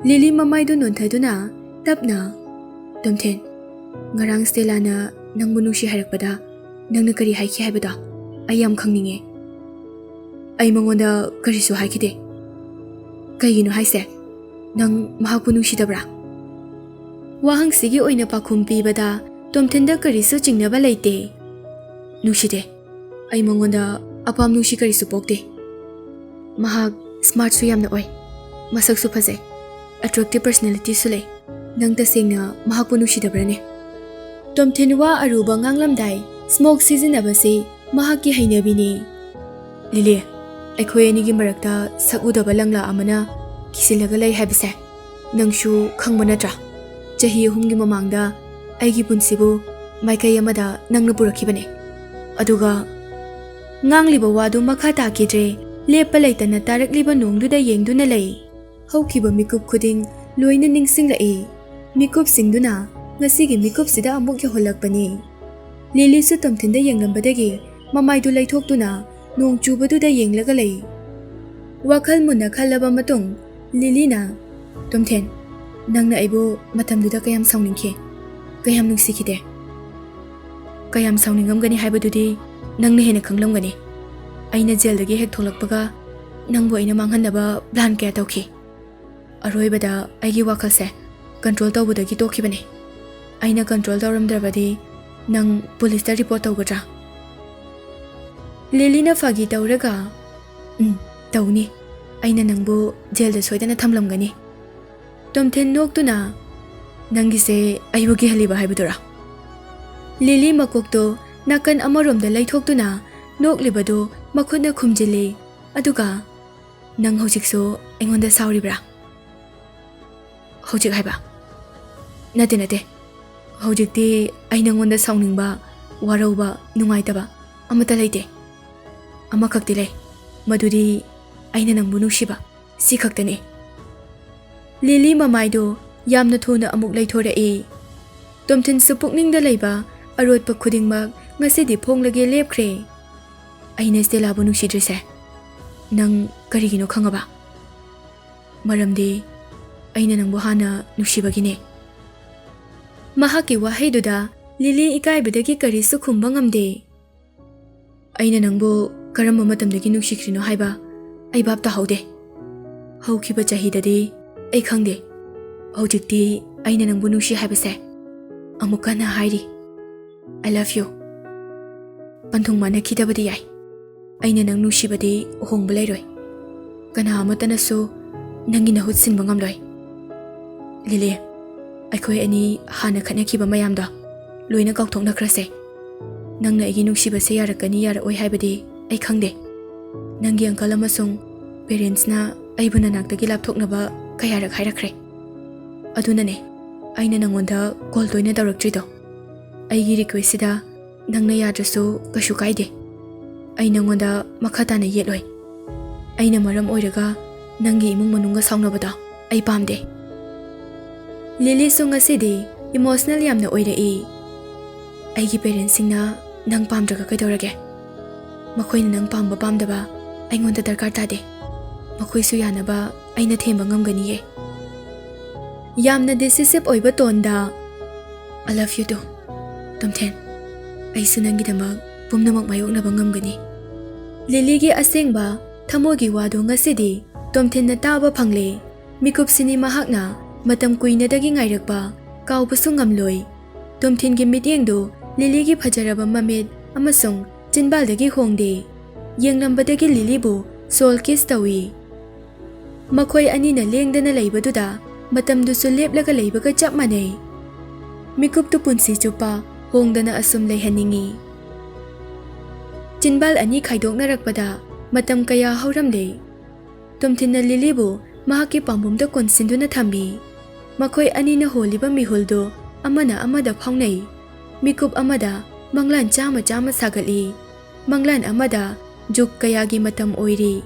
ꯂꯤꯂꯤ ꯃꯃꯥꯏꯗꯨ ꯅꯣꯟꯊꯗꯨꯅ ꯇꯞꯅ, "ꯇꯣꯝꯊꯤꯟ, ꯉꯔꯥꯡ ꯁ꯭ꯇꯦꯂꯥꯅ ꯅꯪꯕꯨ ꯅꯨꯡꯁꯤ ꯍꯥꯏꯔꯛꯄꯗ ꯅꯪꯅ ꯀꯔꯤ ꯍꯥꯏꯈꯤ ꯍꯥꯏꯕꯗꯣ ꯑꯩ ꯌꯥꯝ ꯈꯪꯅꯤꯡꯉꯦ꯫" ꯑꯩ ꯃꯉꯣꯟꯗ ꯀꯔꯤꯁꯨ ꯍꯥꯏꯈꯤꯗꯦ꯫ ꯀꯩꯒꯤꯅꯣ ꯍꯥꯏꯁꯦ? ꯅꯪ ꯃꯍꯥꯛꯄꯨ ꯅꯨꯡꯁꯤꯗꯕ꯭ꯔꯥ? ꯋꯥꯍꯪꯁꯤꯒꯤ ꯑꯣꯏꯅ ꯄꯥꯎꯈꯨꯝ ꯄꯤꯕꯗ ꯇꯣꯝꯊꯤꯟꯗ ꯀꯔꯤꯁꯨ ꯆꯤꯡꯅꯕ ꯂꯩꯇꯦ꯫ ꯅꯨꯡꯁꯤꯗꯦ꯫ ꯑꯩ ꯃꯉꯣꯟꯗ ꯑꯄꯥꯝ ꯅꯨꯡꯁꯤ ꯀꯔꯤꯁꯨ ꯄꯣꯛꯇꯦ꯫ ꯃꯍꯥꯛ ꯁ꯭ꯃꯥꯔꯠꯁꯨ ꯌꯥꯝꯅ ꯑꯣꯏ, ꯃꯁꯛꯁꯨ ꯐꯖꯩ, ꯑꯦꯇ꯭ꯔꯦꯛꯇꯤꯞ ꯄꯔꯁꯅꯦꯂꯤꯇꯤꯁꯨ ꯂꯩ꯫ ꯅꯪ ꯇꯁꯦꯡꯅ ꯃꯍꯥꯛꯄꯨ ꯅꯨꯡꯁꯤꯗꯕ꯭ꯔꯥꯅꯦ? ꯇꯣꯝꯊꯤꯟ ꯋꯥ ꯑꯔꯨꯕ ꯉꯥꯡꯂꯝꯗꯥꯏ ꯁ꯭ꯃꯣꯛ ꯁꯤꯖꯤꯟꯅꯕꯁꯤ ꯃꯍꯥꯛꯀꯤ ꯍꯩꯅꯕꯤꯅꯤ꯫ ꯂꯤꯂꯤ, ꯑꯩꯈꯣꯏ ꯑꯅꯤꯒꯤ ꯃꯔꯛꯇ ꯁꯛꯎꯗꯕ ꯂꯪꯂꯥ ꯑꯃꯅ ꯀꯤꯁꯤꯜꯂꯒ ꯂꯩ ꯍꯥꯏꯕꯁꯦ ꯅꯪꯁꯨ ꯈꯪꯕ ꯅꯠꯇ꯭ꯔꯥ? ꯆꯍꯤ ꯑꯍꯨꯝꯒꯤ ꯃꯃꯥꯡꯗ ꯑꯩꯒꯤ ꯄꯨꯟꯁꯤꯕꯨ ꯃꯥꯏꯀꯩ ꯑꯃꯗ ꯅꯪꯅ ꯄꯨꯔꯛꯈꯤꯕꯅꯦ꯫ ꯑꯗꯨꯒ ꯉꯥꯡꯂꯤꯕ ꯋꯥꯗꯨ ꯃꯈꯥ ꯇꯥꯈꯤꯗ꯭ꯔꯦ꯫ ꯂꯦꯞꯄ ꯂꯩꯇꯅ ꯇꯥꯔꯛꯂꯤꯕ ꯅꯣꯡꯗꯨꯗ ꯌꯦꯡꯗꯨꯅ ꯂꯩ꯫ ꯍꯧꯈꯤꯕ ꯃꯤꯀꯨꯞ ꯈꯨꯗꯤꯡ ꯂꯣꯏꯅ ꯅꯤꯡꯁꯤꯡꯂꯛꯏ꯫ ꯃꯤꯀꯨꯞꯁꯤꯡꯗꯨꯅ ꯉꯁꯤꯒꯤ ꯃꯤꯀꯨꯞꯁꯤꯗ ꯑꯃꯨꯛ ꯌꯧꯍꯜꯂꯛꯄꯅꯤ꯫ ꯂꯤꯂꯤꯁꯨ ꯇꯣꯝꯊꯤꯟꯗ ꯌꯦꯡꯂꯝꯕꯗꯒꯤ ꯃꯃꯥꯏꯗꯨ ꯂꯩꯊꯣꯛꯇꯨꯅ ꯅꯣꯡ ꯆꯨꯕꯗꯨꯗ ꯌꯦꯡꯂꯒ ꯂꯩ꯫ ꯋꯥꯈꯜ ꯃꯨꯟꯅ ꯈꯜꯂꯕ ꯃꯇꯨꯡ ꯂꯤꯂꯤꯅ, "ꯇꯣꯝꯊꯤꯟ, ꯅꯪꯅ ꯑꯩꯕꯨ ꯃꯇꯝꯗꯨꯗ ꯀꯌꯥꯝ ꯁꯥꯎꯅꯤꯡꯈꯤ, ꯀꯌꯥꯝ ꯅꯨꯡꯁꯤꯈꯤꯗꯦ?" "ꯀꯌꯥꯝ ꯁꯥꯎꯅꯤꯡꯉꯝꯒꯅꯤ ꯍꯥꯏꯕꯗꯨꯗꯤ ꯅꯪꯅ ꯍꯦꯟꯅ ꯈꯪꯂꯝꯒꯅꯤ꯫ ꯑꯩꯅ ꯖꯦꯜꯗꯒꯤ ꯍꯦꯛ ꯊꯣꯛꯂꯛꯄꯒ ꯅꯪꯕꯨ ꯑꯩꯅ ꯃꯥꯡꯍꯟꯅꯕ ꯄ꯭ꯂꯥꯟ ꯀꯌꯥ ꯇꯧꯈꯤ꯫ ꯑꯔꯣꯏꯕꯗ ꯑꯩꯒꯤ ꯋꯥꯈꯜꯁꯦ ꯀꯟꯇ꯭ꯔꯣꯜ ꯇꯧꯕꯗꯒꯤ ꯇꯣꯛꯈꯤꯕꯅꯤ꯫ ꯑꯩꯅ ꯀꯟꯇ꯭ꯔꯣꯜ ꯇꯧꯔꯝꯗ꯭ꯔꯕꯗꯤ ꯅꯪ ꯄꯨꯂꯤꯁꯇ ꯔꯤꯄꯣꯔꯠ ꯇꯧꯒꯗ꯭ꯔꯥ?" ꯂꯤꯂꯤꯅ ꯐꯥꯒꯤ ꯇꯧꯔꯒ, "ꯎꯝ, ꯇꯧꯅꯤ꯫ ꯑꯩꯅ ꯅꯪꯕꯨ ꯖꯦꯜꯗ ꯁꯣꯏꯗꯅ ꯊꯝꯂꯝꯒꯅꯤ꯫" ꯇꯣꯝꯊꯤꯟ ꯅꯣꯛꯇꯨꯅ, "ꯅꯪꯒꯤꯁꯦ ꯑꯩꯕꯨ ꯀꯤꯍꯜꯂꯤꯕ ꯍꯥꯏꯕꯗꯨꯔꯥ?" ꯂꯤꯂꯤ ꯃꯀꯣꯛꯇꯣ ꯅꯥꯀꯟ ꯑꯃꯔꯣꯝꯗ ꯂꯩꯊꯣꯛꯇꯨꯅ ꯅꯣꯛꯂꯤꯕꯗꯨ ꯃꯈꯨꯠꯅ ꯈꯨꯝꯖꯤꯜꯂꯤ꯫ ꯑꯗꯨꯒ, "ꯅꯪ ꯍꯧꯖꯤꯛꯁꯨ ꯑꯩꯉꯣꯟꯗ ꯁꯥꯎꯔꯤꯕ꯭ꯔꯥ?" "ꯍꯧꯖꯤꯛ ꯍꯥꯏꯕ?" "ꯅꯠꯇꯦ, ꯅꯠꯇꯦ꯫ ꯍꯧꯖꯤꯛꯇꯤ ꯑꯩ ꯅꯪꯉꯣꯟꯗ ꯁꯥꯎꯅꯤꯡꯕ, ꯋꯥꯔꯧꯕ, ꯅꯨꯡꯉꯥꯏꯇꯕ ꯑꯃꯠꯇ ꯂꯩꯇꯦ꯫ ꯑꯃꯈꯛꯇꯤ ꯂꯩ꯫ ꯃꯗꯨꯗꯤ ꯑꯩꯅ ꯅꯪꯕꯨ ꯅꯨꯡꯁꯤꯕ꯫ ꯁꯤ ꯈꯛꯇꯅꯤ꯫" ꯂꯤꯂꯤ ꯃꯃꯥꯏꯗꯨ ꯌꯥꯝꯅ ꯊꯨꯅ ꯑꯃꯨꯛ ꯂꯩꯊꯣꯔꯛꯏ꯫ ꯇꯣꯝꯊꯤꯟꯁꯨ ꯄꯨꯛꯅꯤꯡꯗ ꯂꯩꯕ ꯑꯔꯣꯠꯄ ꯈꯨꯗꯤꯡꯃꯛ ꯉꯁꯤꯗꯤ ꯐꯣꯡꯂꯒꯦ ꯂꯦꯞꯈ꯭ꯔꯦ꯫ "ꯑꯩꯅ ꯁ꯭ꯇꯦꯂꯥꯕꯨ ꯅꯨꯡꯁꯤꯗ꯭ꯔꯤꯁꯦ ꯅꯪ ꯀꯔꯤꯒꯤꯅꯣ ꯈꯪꯉꯕ? ꯃꯔꯝꯗꯤ ꯑꯩꯅ ꯅꯪꯕꯨ ꯍꯥꯟꯅ ꯅꯨꯡꯁꯤꯕꯒꯤꯅꯦ꯫" ꯃꯍꯥꯛꯀꯤ ꯋꯥꯍꯩꯗꯨꯗ ꯂꯤꯂꯤ ꯏꯀꯥꯏꯕꯗꯒꯤ ꯀꯔꯤꯁꯨ ꯈꯨꯝꯕ ꯉꯝꯗꯦ꯫ "ꯑꯩꯅ ꯅꯪꯕꯨ ꯀꯔꯝꯕ ꯃꯇꯝꯗꯒꯤ ꯅꯨꯡꯁꯤꯈ꯭ꯔꯤꯅꯣ ꯍꯥꯏꯕ ꯑꯩ ꯚꯥꯞ ꯇꯥꯍꯧꯗꯦ꯫ ꯍꯧꯈꯤꯕ ꯆꯍꯤꯗꯗꯤ ꯑꯩ ꯈꯪꯗꯦ꯫ ꯍꯧꯖꯤꯛꯇꯤ ꯑꯩꯅ ꯅꯪꯕꯨ ꯅꯨꯡꯁꯤ ꯍꯥꯏꯕꯁꯦ ꯑꯃꯨꯛ ꯀꯟꯅ ꯍꯥꯏꯔꯤ꯫ I love you꯫ ꯄꯟꯊꯨꯡ ꯃꯥꯟꯅꯈꯤꯗꯕꯗꯤ ꯌꯥꯏ꯫ ꯑꯩꯅ ꯅꯪ ꯅꯨꯡꯁꯤꯕꯗꯤ ꯍꯣꯡꯕ ꯂꯩꯔꯣꯏ꯫ ꯀꯅꯥ ꯑꯃꯠꯇꯅꯁꯨ ꯅꯪꯒꯤ ꯅꯍꯨꯠ ꯁꯤꯟꯕ ꯉꯝꯂꯣꯏ꯫ ꯂꯤꯂꯤ, ꯑꯩꯈꯣꯏ ꯑꯅꯤ ꯍꯥꯟꯅ ꯈꯠꯅꯈꯤꯕ ꯃꯌꯥꯝꯗꯣ ꯂꯣꯏꯅ ꯀꯥꯎꯊꯣꯛꯅꯈ꯭ꯔꯁꯦ꯫ ꯅꯪꯅ ꯑꯩꯒꯤ ꯅꯨꯡꯁꯤꯕꯁꯦ ꯌꯥꯔꯛꯀꯅꯤ ꯌꯥꯔꯛꯑꯣꯏ ꯍꯥꯏꯕꯗꯤ ꯑꯩ ꯈꯪꯗꯦ꯫ ꯅꯪꯒꯤ uncle ꯑꯃꯁꯨꯡ parentsꯅ ꯑꯩꯕꯨ ꯅꯅꯥꯛꯇꯒꯤ ꯂꯥꯞꯊꯣꯛꯅꯕ ꯀꯌꯥꯔꯛ ꯍꯥꯏꯔꯛꯈ꯭ꯔꯦ꯫ ꯑꯗꯨꯅꯅꯦ ꯑꯩꯅ ꯅꯪꯉꯣꯟꯗ call ꯇꯣꯏꯅ ꯇꯧꯔꯛꯇ꯭ꯔꯤꯗꯣ꯫ ꯑꯩꯒꯤ requestꯁꯤꯗ ꯅꯪꯅ ꯌꯥꯗ꯭ꯔꯁꯨ ꯀꯩꯁꯨ ꯀꯥꯏꯗꯦ꯫ ꯑꯩ ꯅꯪꯉꯣꯟꯗ ꯃꯈꯥ ꯇꯥꯅ ꯌꯦꯠꯂꯣꯏ꯫ ꯑꯩꯅ ꯃꯔꯝ ꯑꯣꯏꯔꯒ ꯅꯪꯒꯤ ꯏꯃꯨꯡ ꯃꯅꯨꯡꯒ ꯁꯥꯎꯅꯕꯗꯣ ꯑꯩ ꯄꯥꯝꯗꯦ꯫ ꯂꯤꯂꯤꯁꯨ ꯉꯁꯤꯗꯤ emotional ꯌꯥꯝꯅ ꯑꯣꯏꯔꯛꯏ꯫ ꯑꯩꯒꯤ parentsꯁꯤꯡꯅ ꯅꯪ ꯄꯥꯝꯗ꯭ꯔꯒ ꯀꯩꯗꯧꯔꯒꯦ? ꯃꯈꯣꯏꯅ ꯅꯪ ꯄꯥꯝꯕ ꯄꯥꯝꯗꯕ ꯑꯩꯉꯣꯟꯗ ꯗꯔꯀꯥꯔ ꯇꯥꯗꯦ꯫ ꯃꯈꯣꯏꯁꯨ ꯌꯥꯅꯕ ꯑꯩꯅ ꯊꯦꯝꯕ ꯉꯝꯒꯅꯤꯌꯦ꯫ ꯌꯥꯝꯅ decisive ꯑꯣꯏꯕ toneꯗ, I love you too, ꯇꯣꯝꯊꯤꯟ꯫ ꯑꯩꯁꯨ ꯅꯪꯒꯤꯗꯃꯛ ꯄꯨꯝꯅꯃꯛ ꯃꯥꯌꯣꯛꯅꯕ ꯉꯝꯒꯅꯤ꯫ ꯂꯤꯂꯤꯒꯤ ꯑꯁꯦꯡꯕ ꯊꯃꯣꯏꯒꯤ ꯋꯥꯗꯨ ꯉꯁꯤꯗꯤ ꯇꯣꯝꯊꯤꯟꯅ ꯇꯥꯕ ꯐꯪꯂꯦ꯫ ꯃꯤꯀꯨꯞꯁꯤꯅꯤ ꯃꯍꯥꯛꯅ ꯃꯇꯝ ꯀꯨꯏꯅꯗꯒꯤ ꯉꯥꯏꯔꯛꯄ, ꯀꯥꯎꯕꯁꯨ ꯉꯝꯂꯣꯏ꯫ ꯇꯣꯝꯊꯤꯟꯒꯤ ꯃꯤꯠꯌꯦꯡꯗꯨ ꯂꯤꯂꯤꯒꯤ ꯐꯖꯔꯕ ꯃꯃꯤꯠ ꯑꯃꯁꯨꯡ ꯆꯤꯟꯕꯥꯜꯗꯒꯤ ꯍꯣꯡꯗꯦ꯫ ꯌꯦꯡꯂꯝꯕꯗꯒꯤ ꯂꯤꯂꯤꯕꯨ soul kiss ꯇꯧꯏ꯫ ꯃꯈꯣꯏ ꯑꯅꯤꯅ ꯂꯦꯡꯗꯅ ꯂꯩꯕꯗꯨꯗ ꯃꯇꯝꯗꯨꯁꯨ ꯂꯦꯞꯂꯒ ꯂꯩꯕꯒ ꯆꯞ ꯃꯥꯟꯅꯩ꯫ ꯃꯤꯀꯨꯞꯇꯨ ꯄꯨꯟꯁꯤ ꯆꯨꯞꯄ ꯍꯣꯡꯗꯅ ꯑꯁꯨꯝ ꯂꯩꯍꯟꯅꯤꯡꯏ꯫ ꯆꯤꯟꯕꯥꯜ ꯑꯅꯤ ꯈꯥꯏꯗꯣꯛꯅꯔꯛꯄꯗ ꯃꯇꯝ ꯀꯌꯥ ꯍꯧꯔꯝꯂꯦ꯫ ꯇꯣꯝꯊꯤꯟꯅ ꯂꯤꯂꯤꯕꯨ ꯃꯍꯥꯛꯀꯤ ꯄꯥꯝꯕꯣꯝꯗ ꯀꯣꯟꯁꯤꯟꯗꯨꯅ ꯊꯝꯃꯤ꯫ ꯃꯈꯣꯏ ꯑꯅꯤꯅ ꯍꯣꯜꯂꯤꯕ ꯃꯤꯍꯨꯜꯗꯨ ꯑꯃꯅ ꯑꯃꯗ ꯐꯥꯎꯅꯩ꯫ ꯃꯤꯀꯨꯞ ꯑꯃꯗ ꯃꯪꯂꯥꯟ ꯆꯥꯝꯃ ꯆꯥꯝꯃ ꯁꯥꯒꯠꯂꯤ꯫ ꯃꯪꯂꯥꯟ ꯑꯃꯗ ꯖꯨꯒ ꯀꯌꯥꯒꯤ ꯃꯇꯝ ꯑꯣꯏꯔꯤ꯫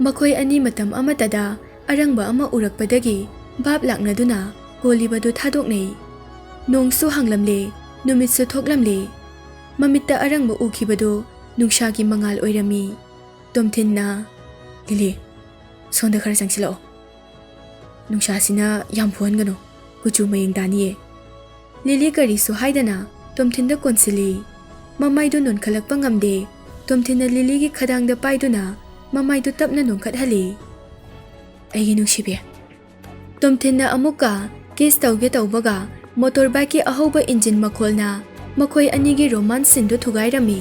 ꯃꯈꯣꯏ ꯑꯅꯤ ꯃꯇꯝ ꯑꯃꯠꯇꯗ ꯑꯔꯪꯕ ꯑꯃ ꯎꯔꯛꯄꯗꯒꯤ ꯚꯥꯞ ꯂꯥꯛꯅꯗꯨꯅ ꯍꯣꯜꯂꯤꯕꯗꯨ ꯊꯥꯗꯣꯛꯅꯩ꯫ ꯅꯣꯡꯁꯨ ꯍꯥꯡꯂꯝꯂꯦ, ꯅꯨꯃꯤꯠꯁꯨ ꯊꯣꯛꯂꯝꯂꯦ꯫ ꯃꯃꯤꯠꯇ ꯑꯔꯪꯕ ꯎꯈꯤꯕꯗꯨ ꯅꯨꯡꯁꯥꯒꯤ ꯃꯉꯥꯜ ꯑꯣꯏꯔꯝꯃꯤ꯫ ꯇꯣꯝꯊꯤꯟꯅ, "ꯂꯤꯂꯤ, ꯁꯣꯝꯗ ꯈꯔ ꯆꯪꯁꯤꯜꯂꯛꯑꯣ꯫ ꯅꯨꯡꯁꯥꯁꯤꯅ ꯌꯥꯝ ꯐꯨꯍꯟꯒꯅꯨ, ꯀꯨꯆꯨ ꯃꯌꯦꯡ ꯇꯥꯅꯤꯌꯦ꯫" ꯂꯤꯂꯤ ꯀꯔꯤꯁꯨ ꯍꯥꯏꯗꯅ ꯇꯣꯝꯊꯤꯟꯗ ꯀꯣꯟꯁꯤꯜꯂꯤ꯫ ꯃꯃꯥꯏꯗꯨ ꯅꯣꯟꯈꯠꯂꯛꯄ ꯉꯝꯗꯦ꯫ ꯇꯣꯝꯊꯤꯟꯅ ꯂꯤꯂꯤꯒꯤ ꯈꯗꯥꯡꯗ ꯄꯥꯏꯗꯨꯅ ꯃꯃꯥꯏꯗꯨ ꯇꯞꯅ ꯅꯣꯟꯈꯠꯍꯜꯂꯤ꯫ "ꯑꯩꯒꯤ ꯅꯨꯡꯁꯤꯕꯤ꯫" ꯇꯣꯝꯊꯤꯟꯅ ꯑꯃꯨꯛꯀ ꯀꯤꯁ ꯇꯧꯒꯦ ꯇꯧꯕꯒ ꯃꯣꯇꯣꯔ ꯕꯥꯏꯛꯀꯤ ꯑꯍꯧꯕ ꯏꯟꯖꯤꯟ ꯃꯈꯣꯜꯅ ꯃꯈꯣꯏ ꯑꯅꯤꯒꯤ ꯔꯣꯃꯥꯟꯁ ꯁꯤꯟꯗꯨ ꯊꯨꯒꯥꯏꯔꯝꯃꯤ꯫